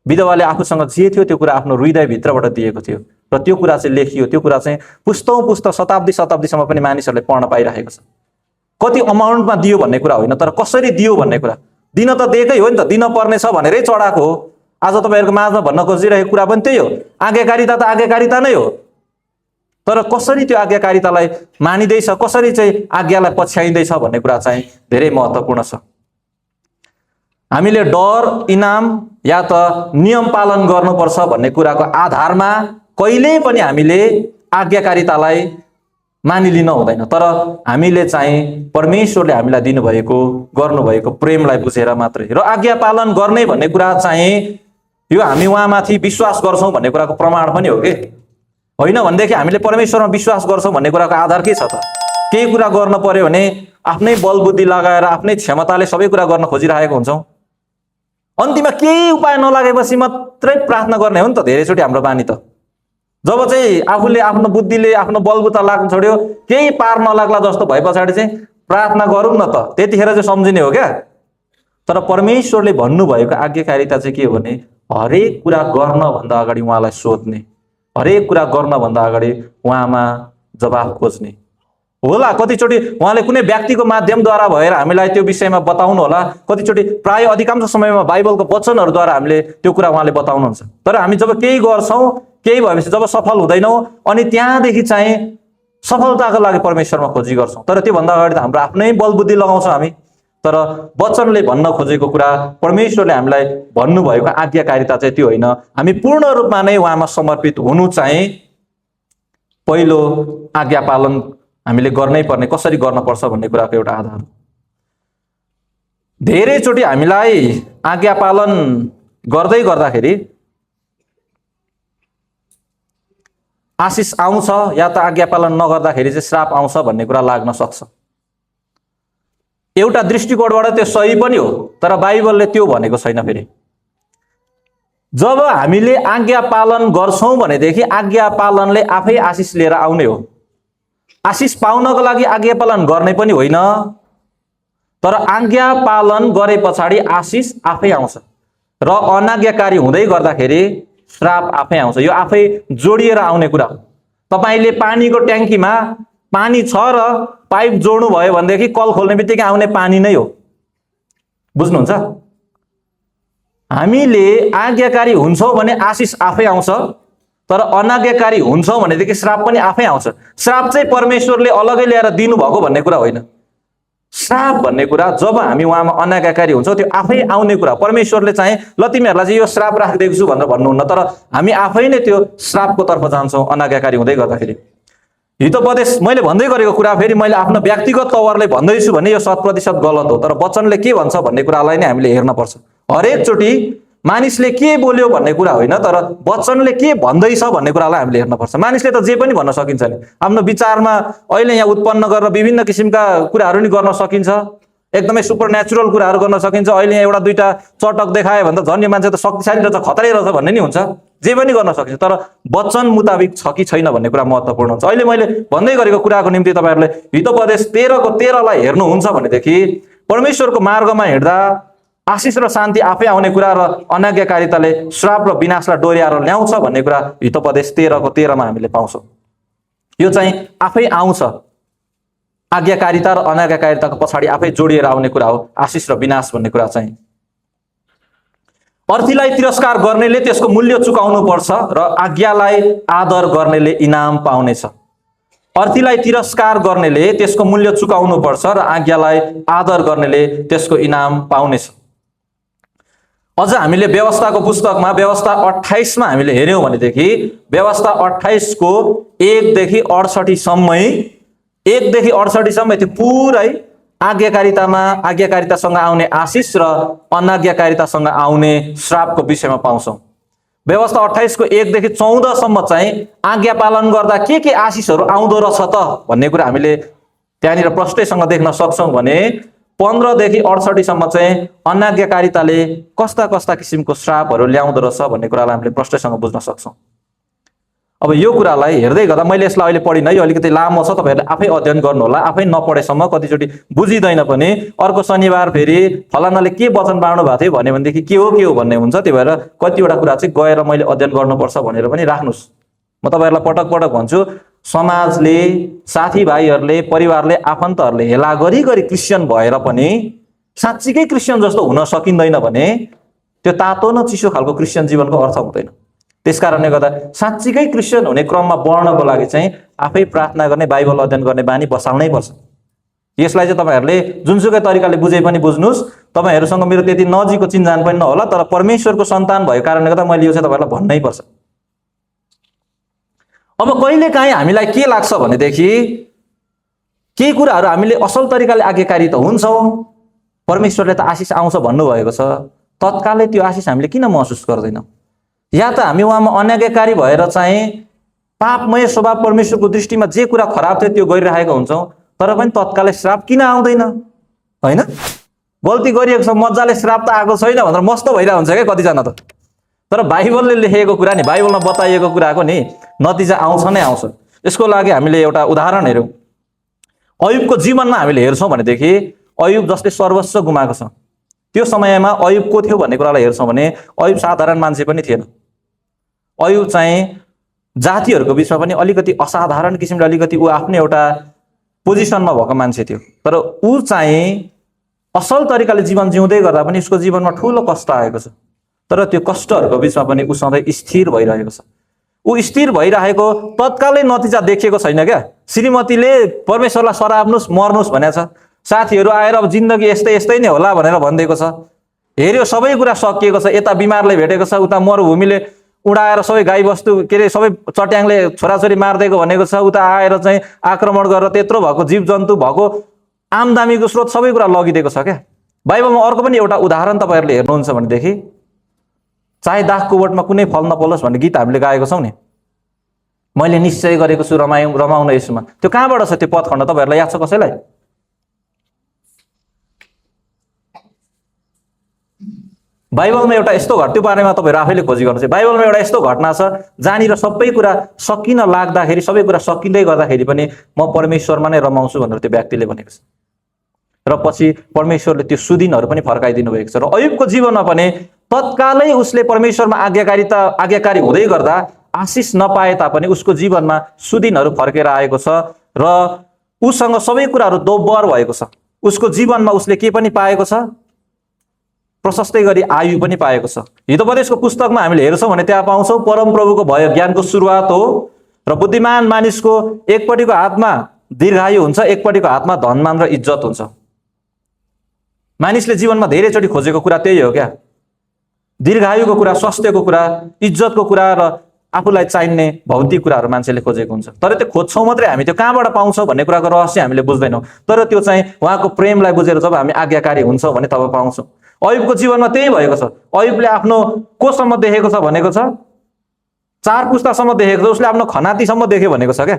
विधवाले आफूसँग जे थियो त्यो कुरा आफ्नो हृदयभित्रबाट दिएको थियो र त्यो कुरा चाहिँ लेखियो। त्यो कुरा चाहिँ पुस्तौँ पुस्तौँ शताब्दीसम्म पनि मानिसहरूले पढ्न पाइरहेको छ। कति अमाउन्टमा दियो भन्ने कुरा होइन, तर कसरी दियो भन्ने कुरा। दिन त दिएकै हो नि त, दिन पर्ने छ भनेरै चढाएको हो। आज तपाईँहरूको माझमा भन्न खोजिरहेको कुरा पनि त्यही हो। आज्ञाकारिता त आज्ञाकारिता नै हो, तर कसरी त्यो आज्ञाकारितालाई मानिँदैछ, कसरी चाहिँ आज्ञालाई पछ्याइँदैछ भन्ने कुरा चाहिँ धेरै महत्त्वपूर्ण छ। हामीले डर, इनाम या त नियम पालन गर्नुपर्छ भन्ने कुराको आधारमा कहिल्यै पनि हामीले आज्ञाकारितालाई मानिलिन हुँदैन, तर हामीले चाहिँ परमेश्वरले हामीलाई दिनुभएको गर्नुभएको प्रेमलाई बुझेर मात्रै। र आज्ञा पालन गर्ने भन्ने कुरा चाहिँ यो हामी उहाँमाथि विश्वास गर्छौँ भन्ने कुराको प्रमाण पनि हो कि होइन भनेदेखि हामीले परमेश्वरमा विश्वास गर्छौँ भन्ने कुराको आधार के छ त? केही कुरा गर्न पर्यो भने आफ्नै बलबुद्धि लगाएर आफ्नै क्षमताले सबै कुरा गर्न खोजिरहेको हुन्छौँ। अन्तिममा केही उपाय नलागेपछि मात्रै प्रार्थना गर्ने हो नि त धेरैचोटि हाम्रो बानी त। जब चाहिँ आफूले आफ्नो बुद्धिले आफ्नो बलबुता लाग्न छोड्यो, केही पार नलाग्ला जस्तो भए पछाडि चाहिँ प्रार्थना गरौँ न त, त्यतिखेर चाहिँ सम्झिने हो क्या। तर परमेश्वरले भन्नुभएको आज्ञाकारिता चाहिँ के हो भने हरेक कुरा गर्नभन्दा अगाडि उहाँलाई सोध्ने, हरेक कुरा गर्नभन्दा अगाडि उहाँमा जवाफ खोज्ने। होला कतिचोटि उहाँले कुनै व्यक्तिको माध्यमद्वारा भएर हामीलाई त्यो विषयमा बताउनु होला, कतिचोटि प्राय अधिकांश समयमा बाइबलको वचनहरूद्वारा हामीले त्यो कुरा उहाँले बताउनुहुन्छ। तर हामी जब केही गर्छौँ, केही भएपछि जब सफल हुँदैनौँ, अनि त्यहाँदेखि चाहिँ सफलताको लागि परमेश्वरमा खोजी गर्छौँ। तर त्योभन्दा अगाडि त हाम्रो आफ्नै बलबुद्धि लगाउँछौँ हामी। तर वचनले भन्न खोजेको कुरा, परमेश्वरले हामीलाई भन्नुभएको आज्ञाकारिता चाहिँ त्यो होइन। हामी पूर्ण रूपमा नै उहाँमा समर्पित हुनु चाहिँ पहिलो आज्ञा पालन हामीले गर्नै पर्ने, कसरी गर्न पर्छ भन्ने कुराको एउटा आधार हो। धेरैचोटि हामीलाई आज्ञा पालन गर्दै गर्दाखेरि आशिष आउँछ या त आज्ञा पालन नगर्दाखेरि चाहिँ श्राप आउँछ भन्ने कुरा लाग्न सक्छ। एउटा दृष्टिकोणबाट त्यो सही पनि हो, तर बाइबलले त्यो भनेको छैन। फेरि जब हामीले आज्ञा पालन गर्छौँ भनेदेखि आज्ञा पालनले आफै आशिष लिएर आउने हो। आशिष पाउनको लागि आज्ञा पालन गर्ने पनि होइन, तर आज्ञा पालन गरे पछाडि आशिष आफै आउँछ र अनाज्ञाकारी हुँदै गर्दाखेरि श्राप आफै आउँछ। यो आफै जोडिएर आउने कुरा हो। तपाईँले पानीको ट्याङ्कीमा पानी छ र पाइप जोड्नु भयो भनेदेखि कल खोल्ने बित्तिकै आउने पानी नै हो। बुझ्नुहुन्छ? हामीले आज्ञाकारी हुन्छौँ भने आशिष आफै आउँछ, तर अनाज्ञाकारी हुन्छौँ भनेदेखि श्राप पनि आफै आउँछ। श्राप चाहिँ परमेश्वरले अलगै ल्याएर दिनुभएको भन्ने कुरा होइन। श्राप भन्ने कुरा जब हामी उहाँमा अनाज्ञाकारी हुन्छौँ त्यो आफै आउने कुरा। परमेश्वरले चाहिँ ल तिमीहरूलाई चाहिँ यो श्राप राखिदिएको छु भनेर भन्नुहुन्न, तर हामी आफै नै त्यो श्रापको तर्फ जान्छौँ अनाज्ञाकारी हुँदै गर्दाखेरि। हितोपदेश मैले भन्दै गरेको कुरा फेरि मैले आफ्नो व्यक्तिगत तवरले भन्दैछु भने यो 100% गलत हो, तर वचनले के भन्छ भन्ने कुरालाई नै हामीले हेर्न पर्छ। हरेकचोटि मानिसले के बोल्यो भन्ने कुरा होइन, तर वचनले के भन्दैछ भन्ने कुरालाई हामीले हेर्न पर्छ। मानिसले त जे पनि भन्न सकिन्छ नि, आफ्नो विचारमा अहिले यहाँ उत्पन्न गरेर विभिन्न किसिमका कुराहरू नि गर्न सकिन्छ, एकदमै सुपर नेचुरल कुराहरू गर्न सकिन्छ। अहिले एउटा दुईटा चटक देखायो भने त झन् यो मान्छे त शक्तिशाली रहेछ, खतरै रहेछ भन्ने नि हुन्छ, जे पनि गर्न सकिन्छ। तर वचन मुताबिक छ कि छैन भन्ने कुरा महत्त्वपूर्ण हुन्छ। अहिले मैले भन्दै गरेको कुराको निम्ति तपाईँहरूले हितोपदेश 13:13लाई हेर्नुहुन्छ भनेदेखि परमेश्वरको मार्गमा हिँड्दा आशिष र शान्ति आफै आउने कुरा र अनाज्ञाकारिताले श्राप र विनाशलाई डोर्याएर ल्याउँछ भन्ने कुरा हितोपदेश 13:13मा हामीले पाउँछौँ। यो चाहिँ आफै आउँछ। आज्ञाकारिता र अनाज्ञाकारिताको पछाडि आफै जोडिएर आउने कुरा हो आशिष र विनाश भन्ने कुरा चाहिँ। अर्थीलाई तिरस्कार गर्नेले त्यसको मूल्य चुकाउनु पर्छ र आज्ञालाई आदर गर्नेले इनाम पाउनेछ। अर्थीलाई तिरस्कार गर्नेले त्यसको मूल्य चुकाउनु पर्छ र आज्ञालाई आदर गर्नेले त्यसको इनाम पाउनेछ। अझ हामीले व्यवस्थाको पुस्तकमा व्यवस्था 28मा हामीले हेर्यौँ भनेदेखि व्यवस्था 28को 1 देखि 68 सम्म त्यो पुरै आज्ञाकारितासँग आउने आशिष र अनाज्ञाकारितासँग आउने श्रापको विषयमा पाउँछौँ। व्यवस्था 28को 1 देखि 14 सम्म चाहिँ आज्ञा पालन गर्दा के आशिषहरू आउँदो रहेछ त भन्ने कुरा हामीले त्यहाँनिर प्रष्टैसँग देख्न सक्छौँ भने 15 देखि 68 सम्म चाहिँ अनाज्ञाकारिताले कस्ता कस्ता किसिमको श्रापहरू ल्याउँदो रहेछ भन्ने कुरालाई हामीले प्रष्टसँग बुझ्न सक्छौँ। अब यो कुरालाई हेर्दै गर्दा मैले यसलाई अहिले पढिनँ, यो अलिकति लामो छ, तपाईँहरूले आफै अध्ययन गर्नुहोला। आफै नपढेसम्म कतिचोटि बुझिँदैन पनि अर्को शनिबार फेरि फलानाले के वचन बाँड्नु भएको थियो भन्यो भनेदेखि के हो भन्ने हुन्छ। त्यही भएर कतिवटा कुरा चाहिँ गएर मैले अध्ययन गर्नुपर्छ भनेर पनि राख्नुहोस्। म तपाईँहरूलाई पटक पटक भन्छु, समाजले, साथीभाइहरूले, परिवारले, आफन्तहरूले हेला गरी क्रिस्चियन भएर पनि साँच्चीकै क्रिस्चियन जस्तो हुन सकिँदैन भने त्यो तातो न चिसो खालको क्रिस्चियन जीवनको अर्थ हुँदैन। त्यस कारणले गर्दा साँच्चीकै क्रिस्चियन हुने क्रममा बढ्नको लागि चाहिँ आफै प्रार्थना गर्ने, बाइबल अध्ययन गर्ने बानी बसाल्नै पर्छ। यसलाई चाहिँ तपाईँहरूले जुनसुकै तरिकाले बुझे पनि बुझ्नुहोस्। तपाईँहरूसँग मेरो त्यति नजिकको चिन्जान पनि नहोला, तर परमेश्वरको सन्तान भएको कारणले गर्दा मैले यो चाहिँ तपाईँहरूलाई भन्नै पर्छ। अब कहिलेकाहीँ हामीलाई के लाग्छ भनेदेखि केही कुराहरू हामीले असल तरिकाले आज्ञाकारी त हुन्छौँ, परमेश्वरले त आशिष आउँछ भन्नुभएको छ, तत्कालै त्यो आशिष हामीले किन महसुस गर्दैनौँ? या त हामी उहाँमा अनाज्ञाकारी भएर चाहिँ पापमय स्वभाव परमेश्वरको दृष्टिमा जे कुरा खराब थियो त्यो गरिरहेको हुन्छौँ, तर पनि तत्कालै श्राप किन आउँदैन? होइन, गल्ती गरिएको छ, मजाले श्राप त आएको छैन भनेर मस्त भइरहेको हुन्छ क्या कतिजना त। तर बाइबलले लेखेको कुरा नि, बाइबलमा बताइएको कुराको नि नतिजा आउँछ नै आउँछ। यसको लागि हामीले एउटा उदाहरण हेरौँ। अयुबको जीवनमा हामीले हेर्छौँ भनेदेखि अयुब जसले सर्वस्व गुमाएको छ, त्यो समयमा अयुब को थियो भन्ने कुरालाई हेर्छौँ भने अयुब साधारण मान्छे पनि थिएन। अयुब चाहिँ जातिहरूको बिचमा पनि अलिकति असाधारण किसिमले अलिकति ऊ आफ्नै एउटा पोजिसनमा भएको मान्छे थियो। तर ऊ चाहिँ असल तरिकाले जीवन जिउँदै गर्दा पनि उसको जीवनमा ठुलो कष्ट आएको छ, तर त्यो कष्टहरूको बिचमा पनि ऊ सधैँ स्थिर भइरहेको छ। ऊ स्थिर भइरहेको तत्कालै नतिजा देखिएको छैन क्या। श्रीमतीले परमेश्वरलाई सराप्नुहोस्, मर्नुहोस् भनेको छ, साथीहरू आएर अब जिन्दगी यस्तै यस्तै नै होला भनेर भनिदिएको छ, हेऱ्यो सबै कुरा सकिएको छ, यता बिमारले भेटेको छ, उता मरुभूमिले उडाएर सबै गाईबस्तु के अरे सबै चट्याङले छोराछोरी मारिदिएको भनेको छ, उता आएर चाहिँ आक्रमण गरेर त्यत्रो भएको जीवजन्तु भएको आमदामीको स्रोत सबै कुरा लगिदिएको छ क्या। बाइबलमा अर्को पनि एउटा उदाहरण तपाईँहरूले हेर्नुहुन्छ भनेदेखि, चाहे दाखको बोटमा कुनै फल नपलोस् भन्ने गीत हामीले गाएको छौँ नि, मैले निश्चय गरेको छु रमाउन यसमा, त्यो कहाँबाट छ त्यो पद खण्ड तपाईँहरूलाई याद छ कसैलाई? बाइबलमा एउटा यस्तो त्यो बारेमा तपाईँहरू आफैले खोजी गर्नुहोस्। बाइबलमा एउटा यस्तो घटना छ जहाँनिर सबै कुरा सकिन लाग्दाखेरि, सबै कुरा सकिँदै गर्दाखेरि पनि म परमेश्वरमा नै रमाउँछु भनेर त्यो व्यक्तिले भनेको छ, र पछि परमेश्वरले त्यो सुदिनहरू पनि फर्काइदिनु भएको छ। र अयुबको जीवनमा पनि तत्कालै उसले परमेश्वरमा आज्ञाकारी हुँदै गर्दा आशिष नपाए तापनि उसको जीवनमा सुदिनहरू फर्केर आएको छ र उसँग सबै कुराहरू दोब्बर भएको छ। उसको जीवनमा उसले के पनि पाएको छ? प्रशस्तै गरी आयु पनि पाएको छ। हितोपदेशको पुस्तकमा हामीले हेर्छौँ भने त्यहाँ पाउँछौँ परमप्रभुको भय ज्ञानको सुरुवात हो, र बुद्धिमान मानिसको एकपट्टिको हातमा दीर्घायु हुन्छ, एकपट्टिको हातमा धनमान र इज्जत हुन्छ। मानिसले जीवनमा धेरैचोटि खोजेको कुरा त्यही हो क्या, दीर्घायुको कुरा, स्वास्थ्यको कुरा, इज्जतको कुरा र आफूलाई चाहिने भौतिक कुराहरू मान्छेले खोजेको हुन्छ। तर त्यो खोज्छौँ मात्रै, हामी त्यो कहाँबाट पाउँछौँ भन्ने कुराको रहस्य हामीले बुझ्दैनौँ। तर त्यो चाहिँ उहाँको प्रेमलाई बुझेर जब हामी आज्ञाकारी हुन्छौँ भने तब पाउँछौँ। अयुबको जीवनमा त्यही भएको छ। अयुबले आफ्नो कोसम्म देखेको छ भनेको छ, 4 पुस्तासम्म देखेको छ, उसले आफ्नो खनातीसम्म देख्यो भनेको छ क्या।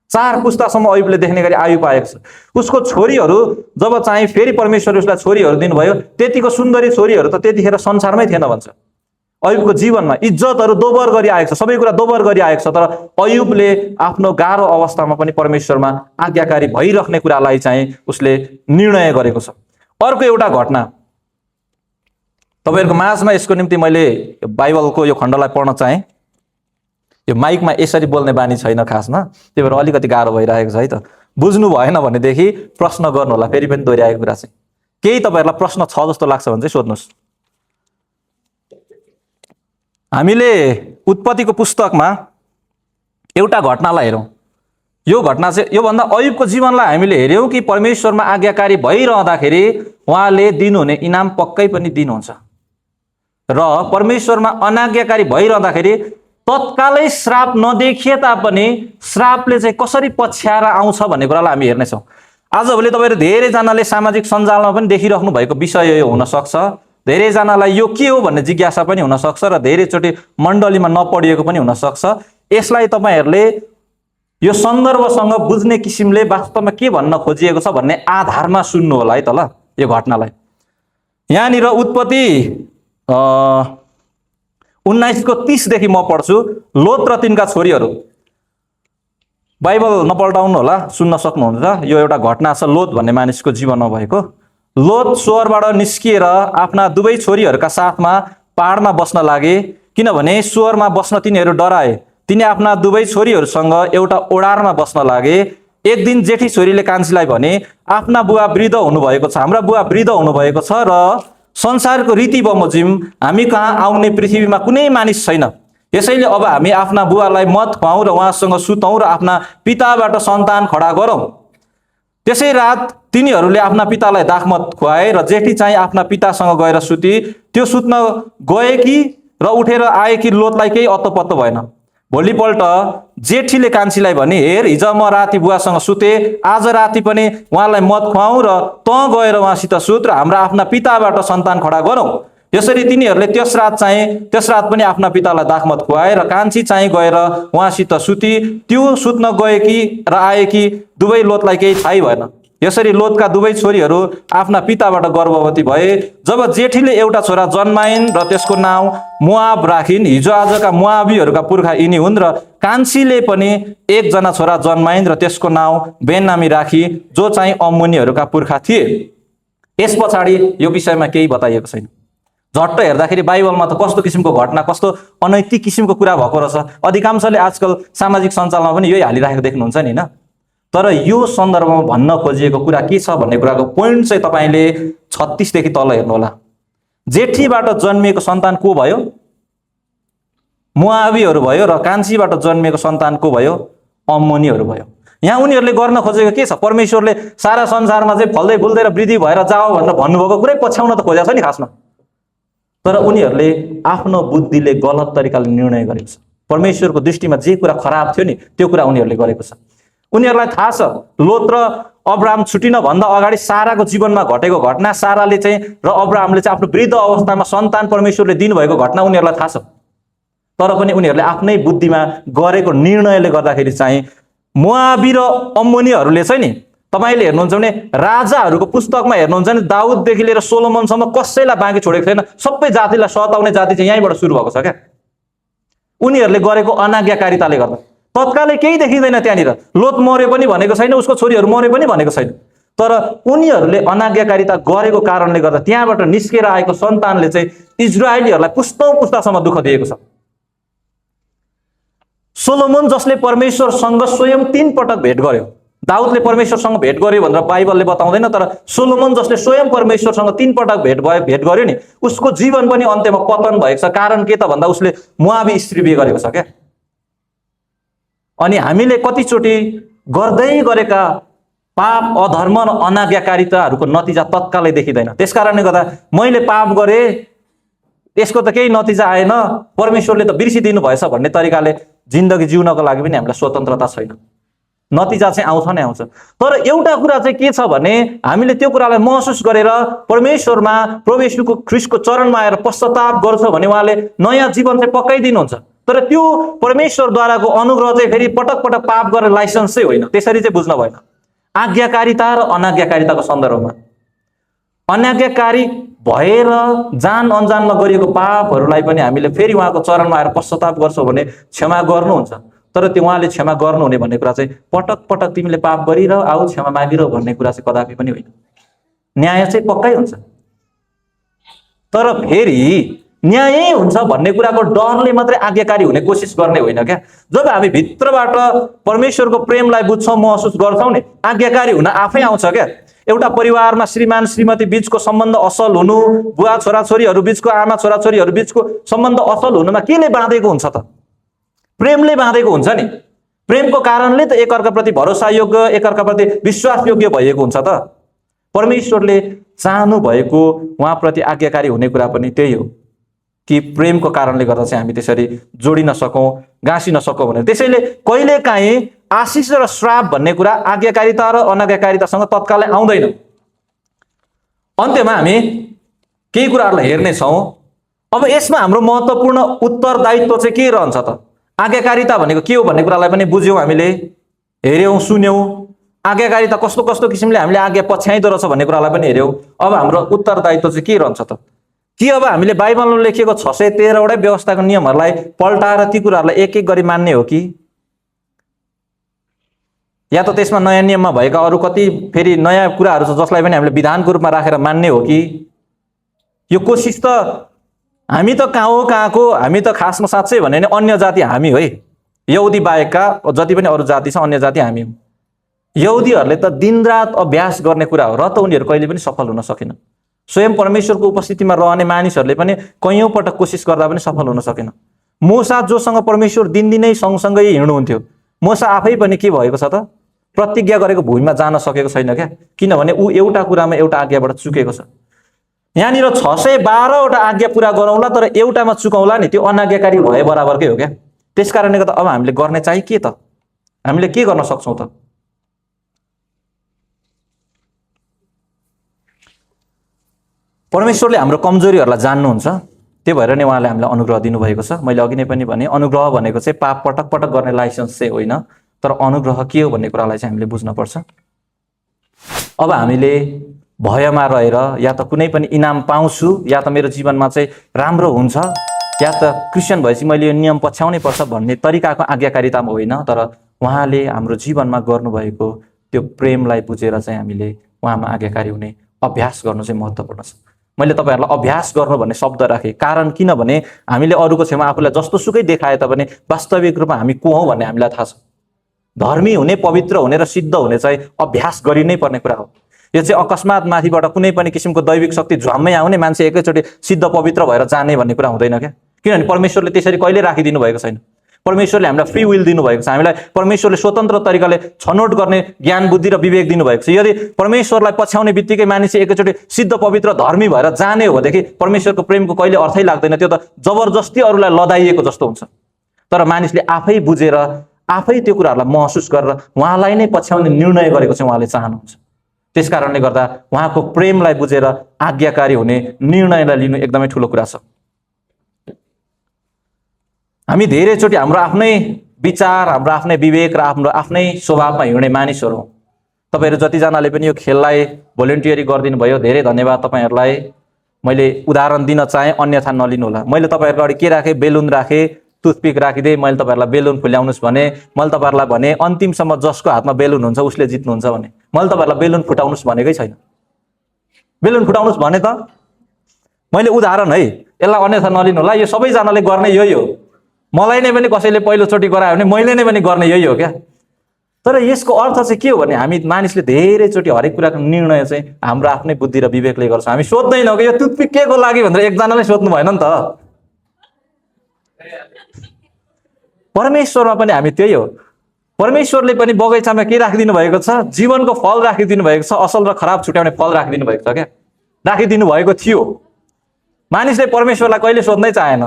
4 पुस्तासम्म अयुबले देख्ने गरी आयु पाएको छ। उसको छोरीहरू जब चाहिँ फेरि परमेश्वरले उसलाई छोरीहरू दिनुभयो, त्यतिको सुन्दरी छोरीहरू त त्यतिखेर संसारमै थिएन भन्छ। अयुबको जीवनमा इज्जतहरू दोबर गरी आएको छ, सबै कुरा दोबर गरी आएको छ, तर अयुबले आफ्नो गाह्रो अवस्थामा पनि परमेश्वरमा आज्ञाकारी भइराख्ने कुरालाई चाहिँ उसले निर्णय गरेको छ। अर्को एउटा घटना तपाईँहरूको माझमा, यसको निम्ति मैले बाइबलको यो खण्डलाई पढ्न चाहेँ। यो माइकमा यसरी बोल्ने बानी छैन खासमा, त्यही भएर अलिकति गाह्रो भइरहेको छ है त। बुझ्नु भएन भनेदेखि प्रश्न गर्नु होला, फेरि पनि दोहोऱ्याएको कुरा चाहिँ। केही तपाईँहरूलाई प्रश्न छ जस्तो लाग्छ भने चाहिँ सोध्नुहोस्। हामीले उत्पत्तिको पुस्तकमा एउटा घटनालाई हेरौँ। यो घटना चाहिँ योभन्दा अयुबको जीवनलाई हामीले हेऱ्यौँ कि परमेश्वरमा आज्ञाकारी भइरहँदाखेरि उहाँले दिनुहुने इनाम पक्कै पनि दिनुहुन्छ, र परमेश्वरमा अनाज्ञाकारी भइरहँदाखेरि तत्कालै श्राप नदेखिए तापनि श्रापले चाहिँ कसरी पछ्याएर आउँछ भन्ने कुरालाई हामी हेर्नेछौँ। आजभोलि तपाईँहरू धेरैजनाले सामाजिक सञ्जालमा पनि देखिराख्नु भएको विषय यो हुनसक्छ। धेरैजनालाई यो के हो भन्ने जिज्ञासा पनि हुनसक्छ, र धेरैचोटि मण्डलीमा नपढिएको पनि हुनसक्छ। यसलाई तपाईँहरूले यो सन्दर्भसँग बुझ्ने किसिमले वास्तवमा के भन्न खोजिएको छ भन्ने आधारमा सुन्नु होला है त। ल यो घटनालाई। यहाँनिर उत्पत्ति 19:30 म पढ्छु। लोत र तिनका छोरीहरू, बाइबल नपल्टाउनु होला, सुन्न सक्नुहुन्छ। यो एउटा घटना छ लोत भन्ने मानिसको जीवनमा भएको। लोत सोअरबाट निस्किएर आफ्ना दुवै छोरीहरूका साथमा पहाडमा बस्न लागे, किनभने सोअरमा बस्न तिनीहरू डराए। तिनी आफ्ना दुवै छोरीहरूसँग एउटा ओडारमा बस्न लागे। एक दिन जेठी छोरीले कान्छीलाई भने, आफ्ना बुवा वृद्ध हुनुभएको छ, हाम्रा बुवा वृद्ध हुनुभएको छ र संसारको रीति बमोजिम हामी कहाँ आउने पृथ्वीमा कुनै मानिस छैन। यसैले अब हामी आफ्ना बुवालाई मत खुवाउँ र उहाँसँग सुतौँ र आफ्ना पिताबाट सन्तान खडा गरौँ। त्यसै रात तिनीहरूले आफ्ना पितालाई दाखमत खुवाए र जेठी चाहिँ आफ्ना पितासँग गएर सुती। त्यो सुत्न गए कि र उठेर आए कि लोतलाई केही अत्तो पत्तो भएन। भोलिपल्ट जेठीले कान्छीलाई भने, हेर, हिजो म राति बुवासँग सुते, आज राति पनि उहाँलाई मत खुवाउँ र तँ गएर उहाँसित सुत र हाम्रा आफ्ना पिताबाट सन्तान खडा गरौँ। यसरी तिनीहरूले त्यस रात पनि आफ्ना पितालाई दाखमत खुवाए र कान्छी चाहिँ गएर उहाँसित सुती। त्यो सुत्न गए कि र आए कि दुवै लोतलाई केही थाहै भएन। यसरी लोतका दुवै छोरीहरू आफ्ना पिताबाट गर्भवती भए। जब जेठीले एउटा छोरा जन्माइन् र त्यसको नाउँ मोआब राखिन्, हिजो आजका मोआबीहरूका पुर्खा यिनी हुन्, र कान्छीले पनि एकजना छोरा जन्माइन् र त्यसको नाउँ बेन्यामिन राखी, जो चाहिँ अम्मोनीहरूका पुर्खा थिए। यस पछाडि यो विषयमा केही बताइएको छैन। झट्ट हेर्दाखेरि बाइबलमा त कस्तो किसिमको घटना, कस्तो अनैतिक किसिमको कुरा भएको रहेछ। अधिकांशले आजकल सामाजिक सञ्जालमा पनि यही हालिराखेको देख्नुहुन्छ नि, होइन? तर यो सन्दर्भमा भन्न खोजिएको कुरा के छ भन्ने कुराको पोइन्ट चाहिँ तपाईँले 36 देखि तल हेर्नु होला। जेठीबाट जन्मिएको सन्तान को भयो? मोआबीहरू भयो। र कान्छीबाट जन्मिएको सन्तान को भयो? अम्मोनीहरू भयो। यहाँ उनीहरूले गर्न खोजेको के छ? परमेश्वरले सारा संसारमा चाहिँ फल्दै फुल्दै र वृद्धि भएर जाओ भनेर भन्नुभएको कुरै पछ्याउन त खोजेको छ नि खासमा। तर उनीहरूले आफ्नो बुद्धिले गलत तरिकाले निर्णय गरेको छ। परमेश्वरको दृष्टिमा जे कुरा खराब थियो नि, त्यो कुरा उनीहरूले गरेको छ। उनीहरूलाई थाहा छ लोत र अब्राहम छुटिन भन्दा अगाडि साराको जीवनमा घटेको घटना, साराले चाहिँ र अब्राहमले चाहिँ आफ्नो वृद्ध अवस्थामा सन्तान परमेश्वरले दिनुभएको घटना उनीहरूलाई थाहा छ। तर पनि उनीहरूले आफ्नै बुद्धिमा गरेको निर्णयले गर्दाखेरि चाहिँ मोआबी र अम्मोनीहरूले चाहिँ नि, तपाईँले हेर्नुहुन्छ भने राजाहरूको पुस्तकमा हेर्नुहुन्छ भने दाउददेखि लिएर सोलोमनसम्म कसैलाई बाँकी छोडेको छैन। सबै जातिलाई सताउने जाति चाहिँ यहीँबाट सुरु भएको छ क्या। उनीहरूले गरेको अनाज्ञाकारिताले गर्दा तत्कालै केही देखिँदैन त्यहाँनिर। लोत मर्यो पनि भनेको छैन, उसको छोरीहरू मर्यो पनि भनेको छैन। तर उनीहरूले अनाज्ञाकारिता गरेको कारणले गर्दा त्यहाँबाट निस्केर आएको सन्तानले चाहिँ इजरायलीहरूलाई पुस्तौं पुस्तासम्म दुःख दिएको छ। सोलोमन जसले परमेश्वरसँग स्वयं 3 पटक भेट गर्यो, दाउदले परमेश्वरसँग भेट गर्यो भनेर बाइबलले बताउँदैन, तर सोलोमन जसले स्वयं परमेश्वरसँग 3 पटक भेट गर्यो नि, उसको जीवन पनि अन्त्यमा पतन भएको छ। कारण के त भन्दा उसले मोआबी स्त्री बिहे गरेको छ क्या। अनि हामीले कतिचोटि गर्दै गरेका पाप, अधर्म र अनाज्ञाकारिताहरूको नतिजा तत्कालै देखिँदैन। त्यसकारणले गर्दा मैले पाप गरेँ, यसको त केही नतिजा आएन, परमेश्वरले त बिर्सिदिनु भएछ भन्ने तरिकाले जिन्दगी जिउनको लागि पनि हामीलाई स्वतन्त्रता छैन। नतिजा चाहिँ आउँछ नै आउँछ। तर एउटा कुरा चाहिँ के छ भने हामीले त्यो कुरालाई महसुस गरेर परमेश्वरमा, प्रभु येशूको ख्रीष्टको चरणमा आएर पश्चाताप गर्छ भने उहाँले नयाँ जीवन चाहिँ पक्कै दिनुहुन्छ। तर त्यो परमेश्वरद्वाराको अनुग्रह चाहिँ फेरि पटक पटक पाप गरेर लाइसेन्स चाहिँ होइन। त्यसरी चाहिँ बुझ्न भएन। आज्ञाकारिता र अनाज्ञाकारिताको सन्दर्भमा अनाज्ञाकारी भएर जान अनजानमा गरिएको पापहरूलाई पनि हामीले फेरि उहाँको चरणमा आएर पश्चाताप गर्छौँ भने क्षमा गर्नुहुन्छ। तर त्यो उहाँले क्षमा गर्नुहुने भन्ने कुरा चाहिँ पटक पटक तिमीले पाप गरिरह, आऊ क्षमा मागिरह भन्ने कुरा चाहिँ कदापि पनि होइन। न्याय चाहिँ पक्कै हुन्छ, तर फेरि न्याय हुन्छ भन्ने कुराको डरले मात्रै आज्ञाकारी हुने कोसिस गर्ने होइन क्या। जब हामी भित्रबाट परमेश्वरको प्रेमलाई बुझ्छौँ, महसुस गर्छौँ नि, आज्ञाकारी हुन आफै आउँछ क्या। एउटा परिवारमा श्रीमान श्रीमती बीचको सम्बन्ध असल हुनु, बुवा छोराछोरीहरू बीचको, आमा छोराछोरीहरू बीचको सम्बन्ध असल हुनुमा केले बाँधेको हुन्छ त? प्रेमले बाँधेको हुन्छ नि। प्रेमको कारणले त एकअर्काप्रति भरोसा योग्य, एकअर्काप्रति विश्वास योग्य भइएको हुन्छ त। परमेश्वरले चाहनु भएको उहाँप्रति आज्ञाकारी हुने कुरा पनि त्यही हो कि प्रेमको कारणले गर्दा चाहिँ हामी त्यसरी जोडिन सकौँ, गाँसिन सकौँ भनेर। त्यसैले कहिलेकाहीँ आशिष र श्राप भन्ने कुरा आज्ञाकारिता र अनाज्ञाकारितासँग तत्कालै आउँदैन। अन्त्यमा हामी केही कुराहरूलाई हेर्नेछौँ। अब यसमा हाम्रो महत्त्वपूर्ण उत्तरदायित्व चाहिँ के रहन्छ त? आज्ञाकारिता भनेको के हो भन्ने कुरालाई पनि बुझ्यौँ, हामीले हेऱ्यौँ, सुन्यौँ। आज्ञाकारिता कस्तो कस्तो किसिमले हामीले आज्ञा पछ्याइदो रहेछ भन्ने कुरालाई पनि हेऱ्यौँ। अब हाम्रो उत्तरदायित्व चाहिँ के रहन्छ त? कि अब हामीले बाइबलमा लेखिएको 613वटै व्यवस्थाको नियमहरूलाई पल्टाएर ती कुराहरूलाई एक एक गरी मान्ने हो कि, या त त्यसमा नयाँ नियममा भएका अरू कति फेरि नयाँ कुराहरू छ जसलाई पनि हामीले विधानको रूपमा राखेर मान्ने हो कि? यो कोसिस त हामी त कहाँ हो कहाँको, हामी त खासमा साँच्चै भने अन्य जाति हामी हो है। यहुदी बाहेकका जति पनि अरू जाति छ अन्य जाति हामी हो। यहुदीहरूले त दिनरात अभ्यास गर्ने कुरा हो, र त उनीहरू कहिले पनि सफल हुन सकेन। स्वयं परमेश्वरको उपस्थितिमा रहने मानिसहरूले पनि कैयौँ पटक कोसिस गर्दा पनि सफल हुन सकेन। मोसा जोसँग परमेश्वर दिनदिनै सँगसँगै हिँड्नुहुन्थ्यो, मोसा आफै पनि के भएको छ त? प्रतिज्ञा गरेको भूमिमा जान सकेको छैन क्या, किनभने ऊ एउटा कुरामा एउटा आज्ञाबाट चुकेको छ। यहाँनिर 612वटा आज्ञा पुरा गरौँला तर एउटामा चुकौँला नि, त्यो अनाज्ञाकारी भए बराबरकै हो क्या। त्यस कारणले गर्दा अब हामीले गर्ने चाहिँ के त? हामीले के गर्न सक्छौँ त? परमेश्वरले हाम्रो कमजोरीहरूलाई जान्नुहुन्छ, त्यो भएर नै उहाँले हामीलाई अनुग्रह दिनुभएको छ। मैले अघि नै पनि भने अनुग्रह भनेको चाहिँ पाप पटक पटक गर्ने लाइसेन्स चाहिँ होइन, तर अनुग्रह के हो भन्ने कुरालाई चाहिँ हामीले बुझ्नुपर्छ। अब हामीले भयमा रहेर या त कुनै पनि इनाम पाउँछु या त मेरो जीवनमा चाहिँ राम्रो हुन्छ या त क्रिस्चियन भएपछि मैले यो नियम पछ्याउनै पर्छ भन्ने तरिकाको आज्ञाकारितामा होइन, तर उहाँले हाम्रो जीवनमा गर्नुभएको त्यो प्रेमलाई बुझेर चाहिँ हामीले उहाँमा आज्ञाकारी हुने अभ्यास गर्नु चाहिँ महत्त्वपूर्ण छ। मैले तपाईँहरूलाई अभ्यास गर्नु भन्ने शब्द राखेँ, कारण किनभने हामीले अरूको छेउमा आफूलाई जस्तो सुकै देखाए तापनि वास्तविक रूपमा हामी को हौँ भन्ने हामीलाई थाहा छ। धर्मी हुने, पवित्र हुने र सिद्ध हुने चाहिँ अभ्यास गरि नै पर्ने कुरा हो। यो चाहिँ अकस्मात माथिबाट कुनै पनि किसिमको दैविक शक्ति झ्वाम्मै आउने मान्छे एकैचोटि सिद्ध पवित्र भएर जाने भन्ने कुरा हुँदैन क्या। किनभने परमेश्वरले त्यसरी कहिले राखिदिनु भएको छैन। परमेश्वरले हामीलाई फ्री विल दिनुभएको छ, हामीलाई परमेश्वरले स्वतन्त्र तरिकाले छनौट गर्ने ज्ञान बुद्धि र विवेक दिनुभएको छ। यदि परमेश्वरलाई पछ्याउने बित्तिकै मानिस एकैचोटि सिद्ध पवित्र धर्मी भएर जाने हो भनेदेखि परमेश्वरको प्रेमको कहिले अर्थै लाग्दैन, त्यो त जबरजस्ती अरूलाई लदाइएको जस्तो हुन्छ। तर मानिसले आफै बुझेर आफै त्यो कुराहरूलाई महसुस गरेर उहाँलाई नै पछ्याउने निर्णय गरेको चाहिँ उहाँले चाहनुहुन्छ। त्यस कारणले गर्दा उहाँको प्रेमलाई बुझेर आज्ञाकारी हुने निर्णयलाई लिनु एकदमै ठुलो कुरा छ। हामी धेरैचोटि हाम्रो आफ्नै विचार, हाम्रो आफ्नै विवेक र हाम्रो आफ्नै स्वभावमा हिँड्ने मानिसहरू हौँ। तपाईँहरू जतिजनाले पनि यो खेललाई भोलिन्टियरी गरिदिनु भयो, धेरै धन्यवाद तपाईँहरूलाई। मैले उदाहरण दिन चाहेँ, अन्यथा नलिनु होला। मैले तपाईँहरूको अगाडि के राखेँ? बेलुन राखेँ, टुथपिक राखिदिएँ। मैले तपाईँहरूलाई बेलुन फुल्याउनुहोस् भने, मैले तपाईँहरूलाई भने अन्तिमसम्म जसको हातमा बेलुन हुन्छ उसले जित्नुहुन्छ भने। मैले तपाईँहरूलाई बेलुन फुटाउनुहोस् भनेकै छैन। बेलुन फुटाउनुहोस् भने त मैले उदाहरण है, यसलाई अन्यथा नलिनु होला। यो सबैजनाले गर्ने यही हो। मलाई नै पनि कसैले पहिलोचोटि गरायो भने मैले नै पनि गर्ने यही हो क्या। तर यसको अर्थ चाहिँ के हो भने हामी मानिसले धेरैचोटि हरेक कुराको निर्णय चाहिँ हाम्रो आफ्नै बुद्धि र विवेकले गर्छ। हामी सोध्दैनौँ कि यो टुथपिक के को लागि भनेर एकजनाले सोध्नु भएन नि त। परमेश्वरमा पनि हामी त्यही हो। परमेश्वरले पनि बगैँचामा के राखिदिनु भएको छ? जीवनको फल राखिदिनु भएको छ, असल र खराब छुट्याउने फल राखिदिनु भएको छ क्या, राखिदिनु भएको थियो। मानिसले परमेश्वरलाई कहिले सोध्नै चाहेन।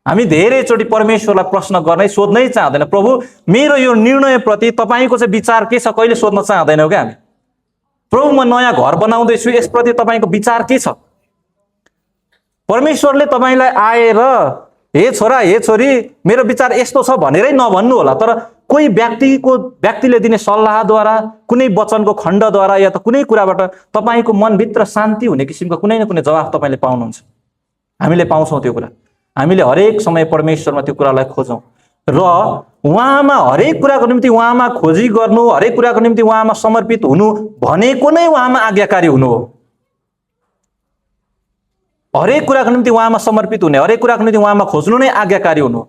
हामी धेरैचोटि परमेश्वरलाई प्रश्न गर्नै सोध्नै चाहँदैन, प्रभु मेरो यो निर्णयप्रति तपाईँको चाहिँ विचार के छ, कहिले सोध्न चाहँदैनौँ क्या हामी। प्रभु म नयाँ घर बनाउँदैछु, यसप्रति तपाईँको विचार के छ? परमेश्वरले तपाईँलाई आएर हे छोरा हे छोरी मेरो विचार यस्तो छ भनेरै नभन्नु होला, तर कोही व्यक्तिले दिने सल्लाहद्वारा, कुनै वचनको खण्डद्वारा या त कुनै कुराबाट तपाईँको मनभित्र शान्ति हुने किसिमको कुनै न कुनै जवाफ तपाईँले पाउनुहुन्छ। हामीले पाउँछौँ त्यो कुरा। हामीले हरेक समय परमेश्वरमा त्यो कुरालाई खोजौँ र उहाँमा हरेक कुराको निम्ति उहाँमा खोजी गर्नु, हरेक कुराको निम्ति उहाँमा समर्पित हुनु भनेको नै उहाँमा आज्ञाकारी हुनु हो। हरेक कुराको निम्ति उहाँमा समर्पित हुने, हरेक कुराको निम्ति उहाँमा खोज्नु नै आज्ञाकारी हुनु।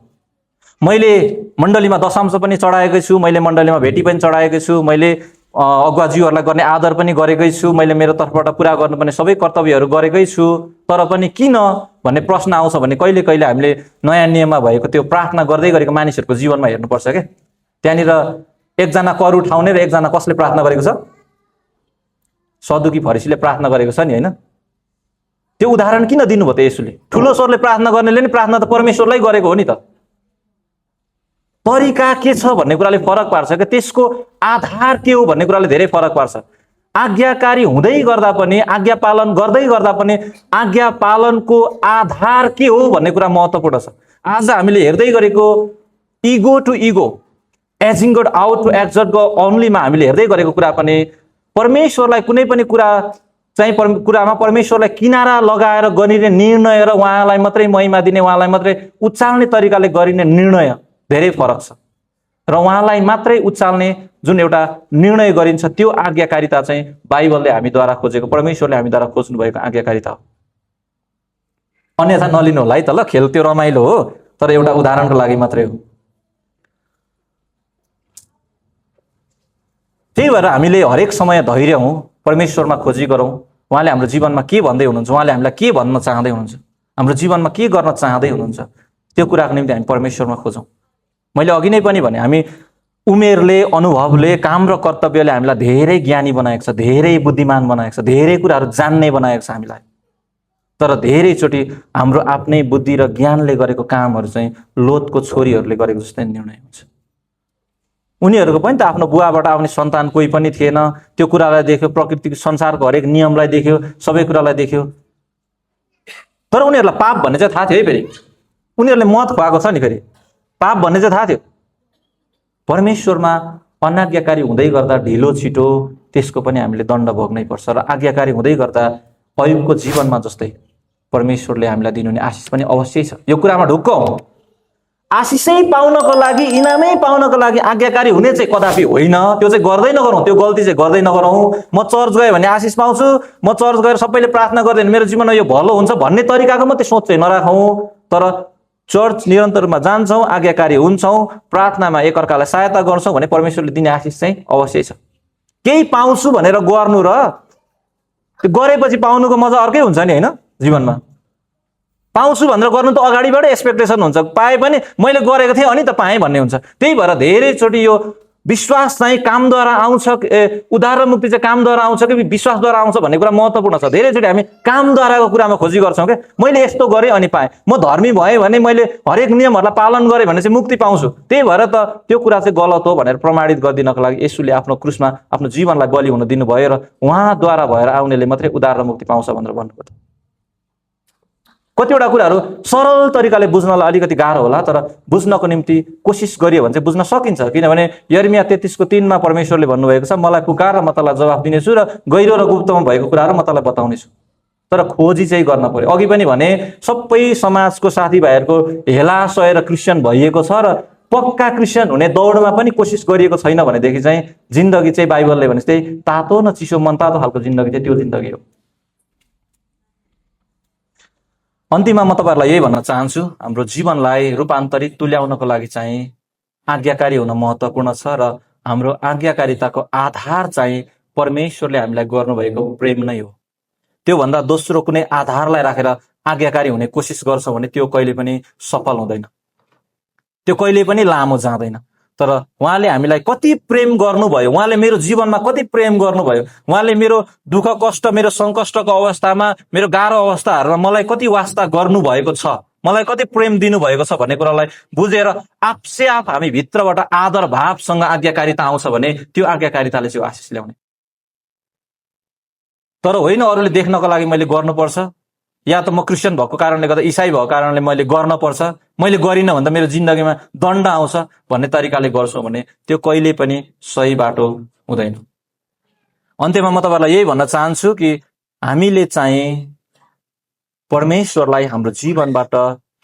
मैले मण्डलीमा दशांश पनि चढाएकै छु, मैले मण्डलीमा भेटी पनि चढाएकै छु, मैले अगुवाजीहरूलाई गर्ने आदर पनि गरेकै छु, मैले मेरो तर्फबाट पुरा गर्नुपर्ने सबै कर्तव्यहरू गरेकै छु। तर पनि किन भन्ने प्रश्न आउँछ भने कहिले कहिले हामीले नयाँ नियममा भएको त्यो प्रार्थना गर्दै गरेको मानिसहरूको जीवनमा हेर्नुपर्छ क्या। त्यहाँनिर एकजना कर उठाउने र एकजना कसले प्रार्थना गरेको छ? सदुकी फरिसीले प्रार्थना गरेको छ नि, होइन? त्यो उदाहरण किन दिनुभयो त येशूले? ठुलो स्वरले प्रार्थना गर्नेले नि प्रार्थना त परमेश्वरलाई गरेको हो नि त। तरिका के छ भन्ने कुराले फरक पार्छ क्या, त्यसको आधार के हो भन्ने कुराले धेरै फरक पार्छ। आज्ञाकारी हुँदै गर्दा पनि, आज्ञा पालन गर्दै गर्दा पनि आज्ञा पालनको आधार के हो भन्ने कुरा महत्त्वपूर्ण छ। आज हामीले हेर्दै गरेको ego to ego, edging God out to exalt God ओन्लीमा हामीले हेर्दै गरेको कुरा पनि परमेश्वरलाई कुनै पनि कुरा चाहिँ कुरामा परमेश्वरलाई किनारा लगाएर गरिने निर्णय र उहाँलाई मात्रै महिमा दिने, उहाँलाई मात्रै उचाल्ने तरिकाले गरिने निर्णय धेरै फरक छ। र उहाँलाई मात्रै उचाल्ने जुन एउटा निर्णय गरिन्छ त्यो आज्ञाकारिता चाहिँ बाइबलले हामीद्वारा खोजेको, परमेश्वरले हामीद्वारा खोज्नु भएको आज्ञाकारिता हो। अन्यथा नलिनु होला है त, ल खेल त्यो रमाइलो हो, तर एउटा उदाहरणको लागि मात्रै हो। त्यही भएर हामीले हरेक समय धैर्य हौँ, परमेश्वरमा खोजी गरौँ, उहाँले हाम्रो जीवनमा के भन्दै हुनुहुन्छ, उहाँले हामीलाई के भन्न चाहँदै हुनुहुन्छ, हाम्रो जीवनमा के गर्न चाहँदै हुनुहुन्छ, त्यो कुराको निम्ति हामी परमेश्वरमा खोजौँ। मैले अघि नै पनि भने हामी उमेरले, अनुभवले, काम र कर्तव्यले हामीलाई धेरै ज्ञानी बनाएको छ, धेरै बुद्धिमान बनाएको छ, धेरै कुराहरू जान्ने बनाएको छ हामीलाई। तर धेरैचोटि हाम्रो आफ्नै बुद्धि र ज्ञानले गरेको कामहरू चाहिँ लोतको छोरीहरूले गरेको जस्तै निर्णय हुन्छ। उनीहरूको पनि त आफ्नो बुवाबाट आउने सन्तान कोही पनि थिएन, त्यो कुरालाई देख्यो, प्रकृतिको संसारको हरेक नियमलाई देख्यो, सबै कुरालाई देख्यो, तर उनीहरूलाई पाप भन्ने चाहिँ थाहा थियो है। फेरि उनीहरूले मत खुवाएको छ नि, फेरि पाप भन्ने चाहिँ थाहा थियो। परमेश्वरमा अनाज्ञाकारी हुँदै गर्दा ढिलो छिटो त्यसको पनि हामीले दण्ड भोग्नै पर्छ। र आज्ञाकारी हुँदै गर्दा अयुबको जीवनमा जस्तै परमेश्वरले हामीलाई दिनुहुने आशिष पनि अवश्यै छ। यो कुरामा ढुक्क हौँ, आशिषै पाउनको लागि, इनामै पाउनको लागि आज्ञाकारी हुने चाहिँ कदापि होइन। त्यो चाहिँ गर्दै नगरौँ, त्यो गल्ती चाहिँ गर्दै नगरौँ। म चर्च गएँ भने आशिष पाउँछु, म चर्च गएर सबैले प्रार्थना गर्दैन मेरो जीवनमा यो भलो हुन्छ भन्ने तरिकाको मात्रै सोच चाहिँ नराखौँ। तर चर्च निरन्तरमा जान्छौँ, आज्ञाकारी हुन्छौँ, प्रार्थनामा एकअर्कालाई सहायता गर्छौँ भने परमेश्वरले दिने आशिष चाहिँ अवश्यै छ। केही पाउँछु भनेर गर्नु र त्यो गरेपछि पाउनुको मजा अर्कै हुन्छ नि, होइन? जीवनमा पाउँछु भनेर गर्नु त अगाडिबाटै एक्सपेक्टेसन हुन्छ, पाए पनि मैले गरेको थिएँ अनि त पाएँ भन्ने हुन्छ। त्यही भएर धेरैचोटि यो विश्वास चाहिँ कामद्वारा आउँछ, उद्धार र मुक्ति चाहिँ कामद्वारा आउँछ कि विश्वासद्वारा आउँछ भन्ने कुरा महत्त्वपूर्ण छ। धेरैचोटि हामी कामद्वाराको कुरामा खोजी गर्छौँ क्या, मैले यस्तो गरेँ अनि पाएँ, म धर्मी भएँ भने, मैले हरेक नियमहरूलाई पालन गरेँ भने चाहिँ मुक्ति पाउँछु, त्यही भएर त त्यो कुरा चाहिँ गलत हो भनेर प्रमाणित गरिदिनको लागि येशूले आफ्नो क्रुसमा आफ्नो जीवनलाई बलि हुन दिनुभयो र उहाँद्वारा भएर आउनेले मात्रै उद्धार र मुक्ति पाउँछ भनेर भन्नुभयो। कतिवटा कुराहरू सरल तरिकाले बुझ्नलाई अलिकति गाह्रो होला, तर बुझ्नको निम्ति कोसिस गरियो भने चाहिँ बुझ्न सकिन्छ। किनभने यर्मिया 33:3 परमेश्वरले भन्नुभएको छ, मलाई पुकार र म तँलाई जवाफ दिनेछु र गहिरो र गुप्तमा भएको कुराहरू म तँलाई बताउनेछु। तर खोजी चाहिँ गर्न पर्यो। अघि पनि भने सबै समाजको साथीभाइहरूको हेला सहेर क्रिस्चियन भइएको छ र पक्का क्रिस्चियन हुने दौडमा पनि कोसिस गरिएको छैन भनेदेखि चाहिँ जिन्दगी चाहिँ बाइबलले भने जस्तै तातो न चिसो मनतातो खालको जिन्दगी चाहिँ त्यो जिन्दगी हो। अन्तिममा म तपाईँहरूलाई यही भन्न चाहन्छु, हाम्रो जीवनलाई रूपान्तरित तुल्याउनको लागि चाहिँ आज्ञाकारी हुन महत्त्वपूर्ण छ र हाम्रो आज्ञाकारिताको आधार चाहिँ परमेश्वरले हामीलाई गर्नुभएको प्रेम नै हो। त्योभन्दा दोस्रो कुनै आधारलाई राखेर आज्ञाकारी हुने कोसिस गर्छौँ भने त्यो कहिले पनि सफल हुँदैन, त्यो कहिले पनि लामो जाँदैन। तर उहाँले हामीलाई कति प्रेम गर्नुभयो, उहाँले मेरो जीवनमा कति प्रेम गर्नुभयो, उहाँले मेरो दुःख कष्ट, मेरो सङ्कष्टको अवस्थामा, मेरो गाह्रो अवस्थाहरूमा मलाई कति वास्ता गर्नुभएको छ, मलाई कति प्रेम दिनुभएको छ भन्ने कुरालाई बुझेर आफसे आफ हामी भित्रबाट आदर भावसँग आज्ञाकारिता आउँछ भने त्यो आज्ञाकारिताले चाहिँ आशिष ल्याउने। तर होइन अरूले देख्नको लागि मैले गर्नुपर्छ, या त म क्रिस्चियन भएको कारणले गर्दा, इसाई भएको कारणले मैले गर्न पर्छ, मैले गरिनँ भने त मेरो जिन्दगीमा दण्ड आउँछ भन्ने तरिकाले गर्छौँ भने त्यो कहिले पनि सही बाटो हुँदैन। अन्त्यमा म तपाईँहरूलाई यही भन्न चाहन्छु कि हामीले चाहिँ परमेश्वरलाई हाम्रो जीवनबाट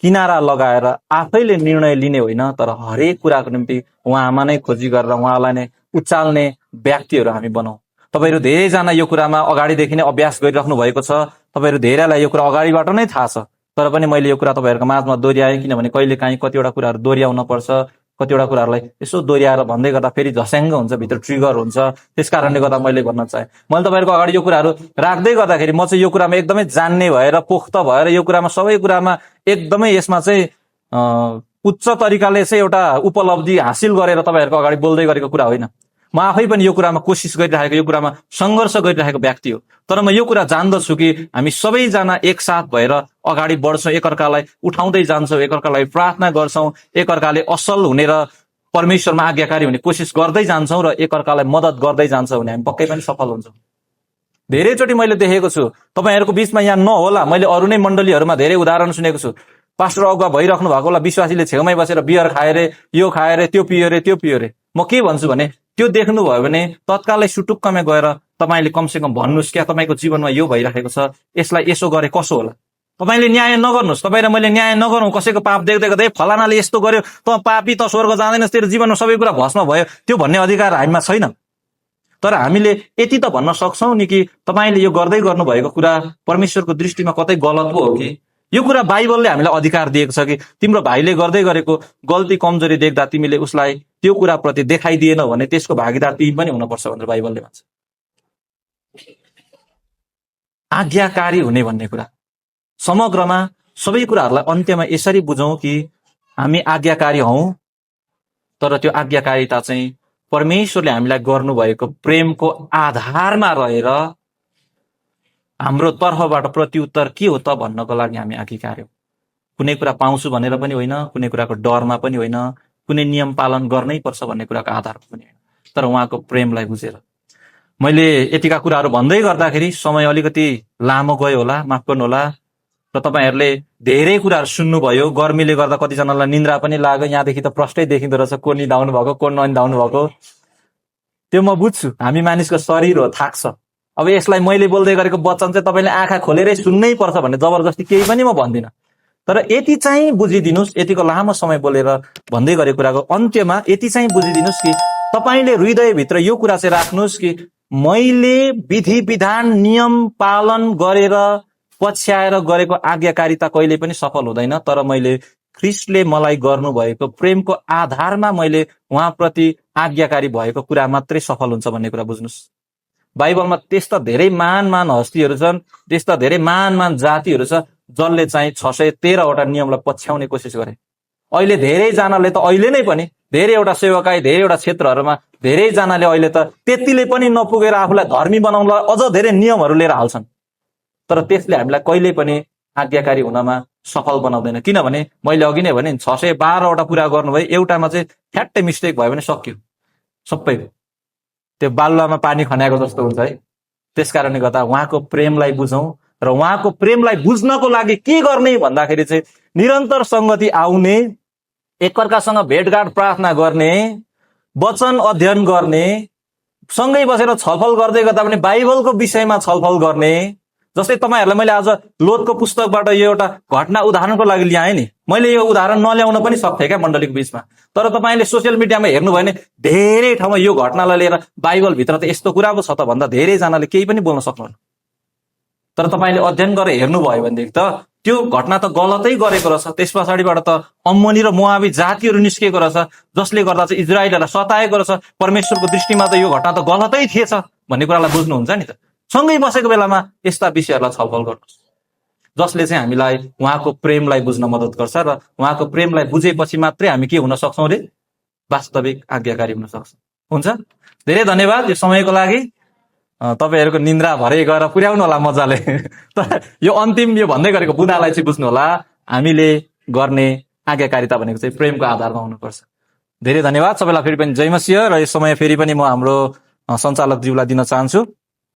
किनारा लगाएर आफैले निर्णय लिने होइन, तर हरेक कुराको निम्ति उहाँमा नै खोजी गरेर उहाँलाई नै उचाल्ने व्यक्तिहरू हामी बनाऊ। तपाईँहरू धेरैजना यो कुरामा अगाडिदेखि नै अभ्यास गरिराख्नु भएको छ, तपाईँहरू धेरैलाई यो कुरा अगाडिबाट नै थाहा छ, तर पनि मैले यो कुरा तपाईँहरूको माझमा दोहोऱ्याएँ किनभने कहिलेकाहीँ कतिवटा कुराहरू दोहोऱ्याउन पर्छ, कतिवटा कुराहरूलाई यसो दोहोऱ्याएर भन्दै गर्दा फेरि झस्याङ्ग हुन्छ, भित्र ट्रिगर हुन्छ। त्यस कारणले गर्दा मैले भन्न चाहेँ, मैले तपाईँहरूको अगाडि यो कुराहरू राख्दै गर्दाखेरि म चाहिँ यो कुरामा एकदमै जान्ने भएर, पोख्त भएर, यो कुरामा सबै कुरामा एकदमै यसमा चाहिँ उच्च तरिकाले चाहिँ एउटा उपलब्धि हासिल गरेर तपाईँहरूको अगाडि बोल्दै गरेको कुरा होइन। म आफै पनि यो कुरामा कोसिस गरिरहेको, यो कुरामा सङ्घर्ष गरिरहेको व्यक्ति हो। तर म यो कुरा जान्दछु कि हामी सबैजना एकसाथ भएर अगाडि बढ्छौँ, एकअर्कालाई उठाउँदै जान्छौँ, एकअर्कालाई प्रार्थना गर्छौँ, एकअर्काले असल हुने र परमेश्वरमा आज्ञाकारी हुने कोसिस गर्दै जान्छौँ र एकअर्कालाई मद्दत गर्दै जान्छौँ भने हामी पक्कै पनि सफल हुन्छौँ। धेरैचोटि मैले देखेको छु, तपाईँहरूको बिचमा यहाँ नहोला, मैले अरू नै मण्डलीहरूमा धेरै उदाहरण सुनेको छु, पास्टर अगुवा भइराख्नु भएको होला, विश्वासीले छेउमै बसेर बियर खाएर, यो खाएर, त्यो पियो रे, त्यो पियो रे, म के भन्छु भने त्यो देख्नुभयो भने तत्कालै सुटुक्कमा गएर तपाईँले कमसेकम भन्नुहोस् क्या तपाईँको जीवनमा यो भइराखेको छ, यसलाई यसो गरे कसो होला। तपाईँले न्याय नगर्नुहोस्, तपाईँ र मैले न्याय नगरौँ। कसैको पाप देख्दै गर्दै फलानाले यस्तो गर्यो, त पापी, त स्वर्ग जाँदैनस्, तेरो जीवनमा सबै कुरा भस्म भयो, त्यो भन्ने अधिकार हामीमा छैन। तर हामीले यति त भन्न सक्छौँ नि कि तपाईँले यो गर्दै गर्नुभएको कुरा परमेश्वरको दृष्टिमा कतै गलत पो हो कि। यो कुरा बाइबलले हामीलाई अधिकार दिएको छ कि तिम्रो भाइले गर्दै गरेको गल्ती कमजोरी देख्दा तिमीले उसलाई त्यो कुरा प्रति देखाइदिएनौ भने त्यसको भागीदार तिमी पनि हुनुपर्छ भनेर बाइबलले भन्छ। आज्ञाकारी हुने भन्ने कुरा समग्रमा सबै कुराहरूलाई अन्त्यमा यसरी बुझौँ कि हामी आज्ञाकारी हौं, तर त्यो आज्ञाकारिता चाहिँ परमेश्वरले हामीलाई गर्नुभएको प्रेमको आधारमा रहेर हाम्रो तर्फबाट प्रत्युत्तर के हो त भन्नको लागि हामी आज्ञाकारी हौं। कुनै कुरा पाउँछु भनेर पनि होइन, कुनै कुराको डरमा पनि होइन, कुनै नियम पालन गर्नै पर्छ भन्ने कुराको आधारमा पनि होइन, तर उहाँको प्रेमलाई बुझेर। मैले यतिका कुराहरू भन्दै गर्दाखेरि समय अलिकति लामो गयो होला, माफ गर्नुहोला। र तपाईँहरूले धेरै कुराहरू सुन्नुभयो। गर्मीले गर्दा कतिजनालाई निन्द्रा पनि लाग्यो। यहाँदेखि त प्रष्टै देखिँदो रहेछ को निधाउनु भएको, को ननिधाउनु भएको। त्यो म बुझ्छु, हामी मानिसको शरीर हो, थाक्छ। अब यसलाई मैले बोल्दै गरेको वचन चाहिँ तपाईँले आँखा खोलेरै सुन्नै पर्छ भन्ने जबरजस्ती केही पनि म भन्दिनँ। तर यति चाहिँ बुझिदिनुहोस्, यतिको लामो समय बोलेर भन्दै गरेको कुराको अन्त्यमा यति चाहिँ बुझिदिनुहोस् कि तपाईँले हृदयभित्र यो कुरा चाहिँ राख्नुहोस् कि मैले विधि विधान नियम पालन गरेर पछ्याएर गरेको आज्ञाकारिता कहिले पनि सफल हुँदैन, तर मैले ख्रीष्टले मलाई गर्नुभएको प्रेमको आधारमा मैले उहाँप्रति आज्ञाकारी भएको कुरा मात्रै सफल हुन्छ भन्ने कुरा बुझ्नुहोस्। बाइबलमा त्यस्ता धेरै महान हस्तीहरू छन्, त्यस्ता धेरै महान जातिहरू छ जसले चाहिँ 613 वटा नियमलाई पछ्याउने कोसिस गरे। अहिले धेरैजनाले त अहिले नै पनि धेरैवटा सेवकाई धेरैवटा क्षेत्रहरूमा धेरैजनाले अहिले त त्यतिले पनि नपुगेर आफूलाई धर्मी बनाउनलाई अझ धेरै नियमहरू लिएर हाल्छन्, तर त्यसले हामीलाई कहिल्यै पनि आज्ञाकारी हुनमा सफल बनाउँदैन। किनभने मैले अघि नै भने 612 वटा पुरा गर्नुभयो, एउटामा चाहिँ ठ्याट्टै मिस्टेक भयो भने सकियो सबै। त्यो बालुवामा पानी खन्याएको जस्तो हुन्छ है। त्यसकारणले गर्दा उहाँको प्रेमलाई बुझौँ र उहाँको प्रेमलाई बुझ्नको लागि के गर्ने भन्दाखेरि चाहिँ निरन्तर संगति आउने, एकअर्कासँग भेटघाट प्रार्थना गर्ने, वचन अध्ययन गर्ने, सँगै बसेर छलफल गर्दै गर्दा पनि बाइबलको विषयमा छलफल गर्ने। जस्तै तपाईँहरूलाई मैले आज लोतको पुस्तकबाट यो एउटा घटना उदाहरणको लागि ल्याएँ नि। मैले यो उदाहरण नल्याउन पनि सक्थेँ क्या मण्डलीको बीचमा, तर तपाईँले सोसियल मिडियामा हेर्नुभयो भने धेरै ठाउँमा यो घटनालाई लिएर बाइबलभित्र त यस्तो कुरा पो छ त भन्दा धेरैजनाले केही पनि बोल्न सक्नुहुन्न। तर तपाईँले अध्ययन गरेर हेर्नुभयो भनेदेखि त त्यो घटना त गलतै गरेको रहेछ। त्यस पछाडिबाट त अम्मोनी र मोआबी जातिहरू निस्केको रहेछ, जसले गर्दा चाहिँ इजरायललाई सताएको रहेछ। परमेश्वरको दृष्टिमा त यो घटना त गलतै थिएछ भन्ने कुरालाई बुझ्नुहुन्छ नि त। सँगै बसेको बेलामा यस्ता विषयहरूलाई छलफल गर्नुहोस्, जसले चाहिँ हामीलाई उहाँको प्रेमलाई बुझ्न मद्दत गर्छ र उहाँको प्रेमलाई बुझेपछि मात्रै हामी के हुन सक्छौँ रे, वास्तविक आज्ञाकारी हुन सक्छौँ। हुन्छ, धेरै धन्यवाद यो समयको लागि। तपाईँहरूको निन्द्रा भरे गएर पुर्याउनु होला मजाले। तर यो अन्तिम यो भन्दै गरेको बुदालाई चाहिँ बुझ्नु होला, हामीले गर्ने आज्ञाकारिता भनेको चाहिँ प्रेमको आधारमा हुनुपर्छ। धेरै धन्यवाद सबैलाई। फेरि पनि जय मसीह। र यो समय फेरि पनि म हाम्रो सञ्चालकज्यूलाई दिन चाहन्छु।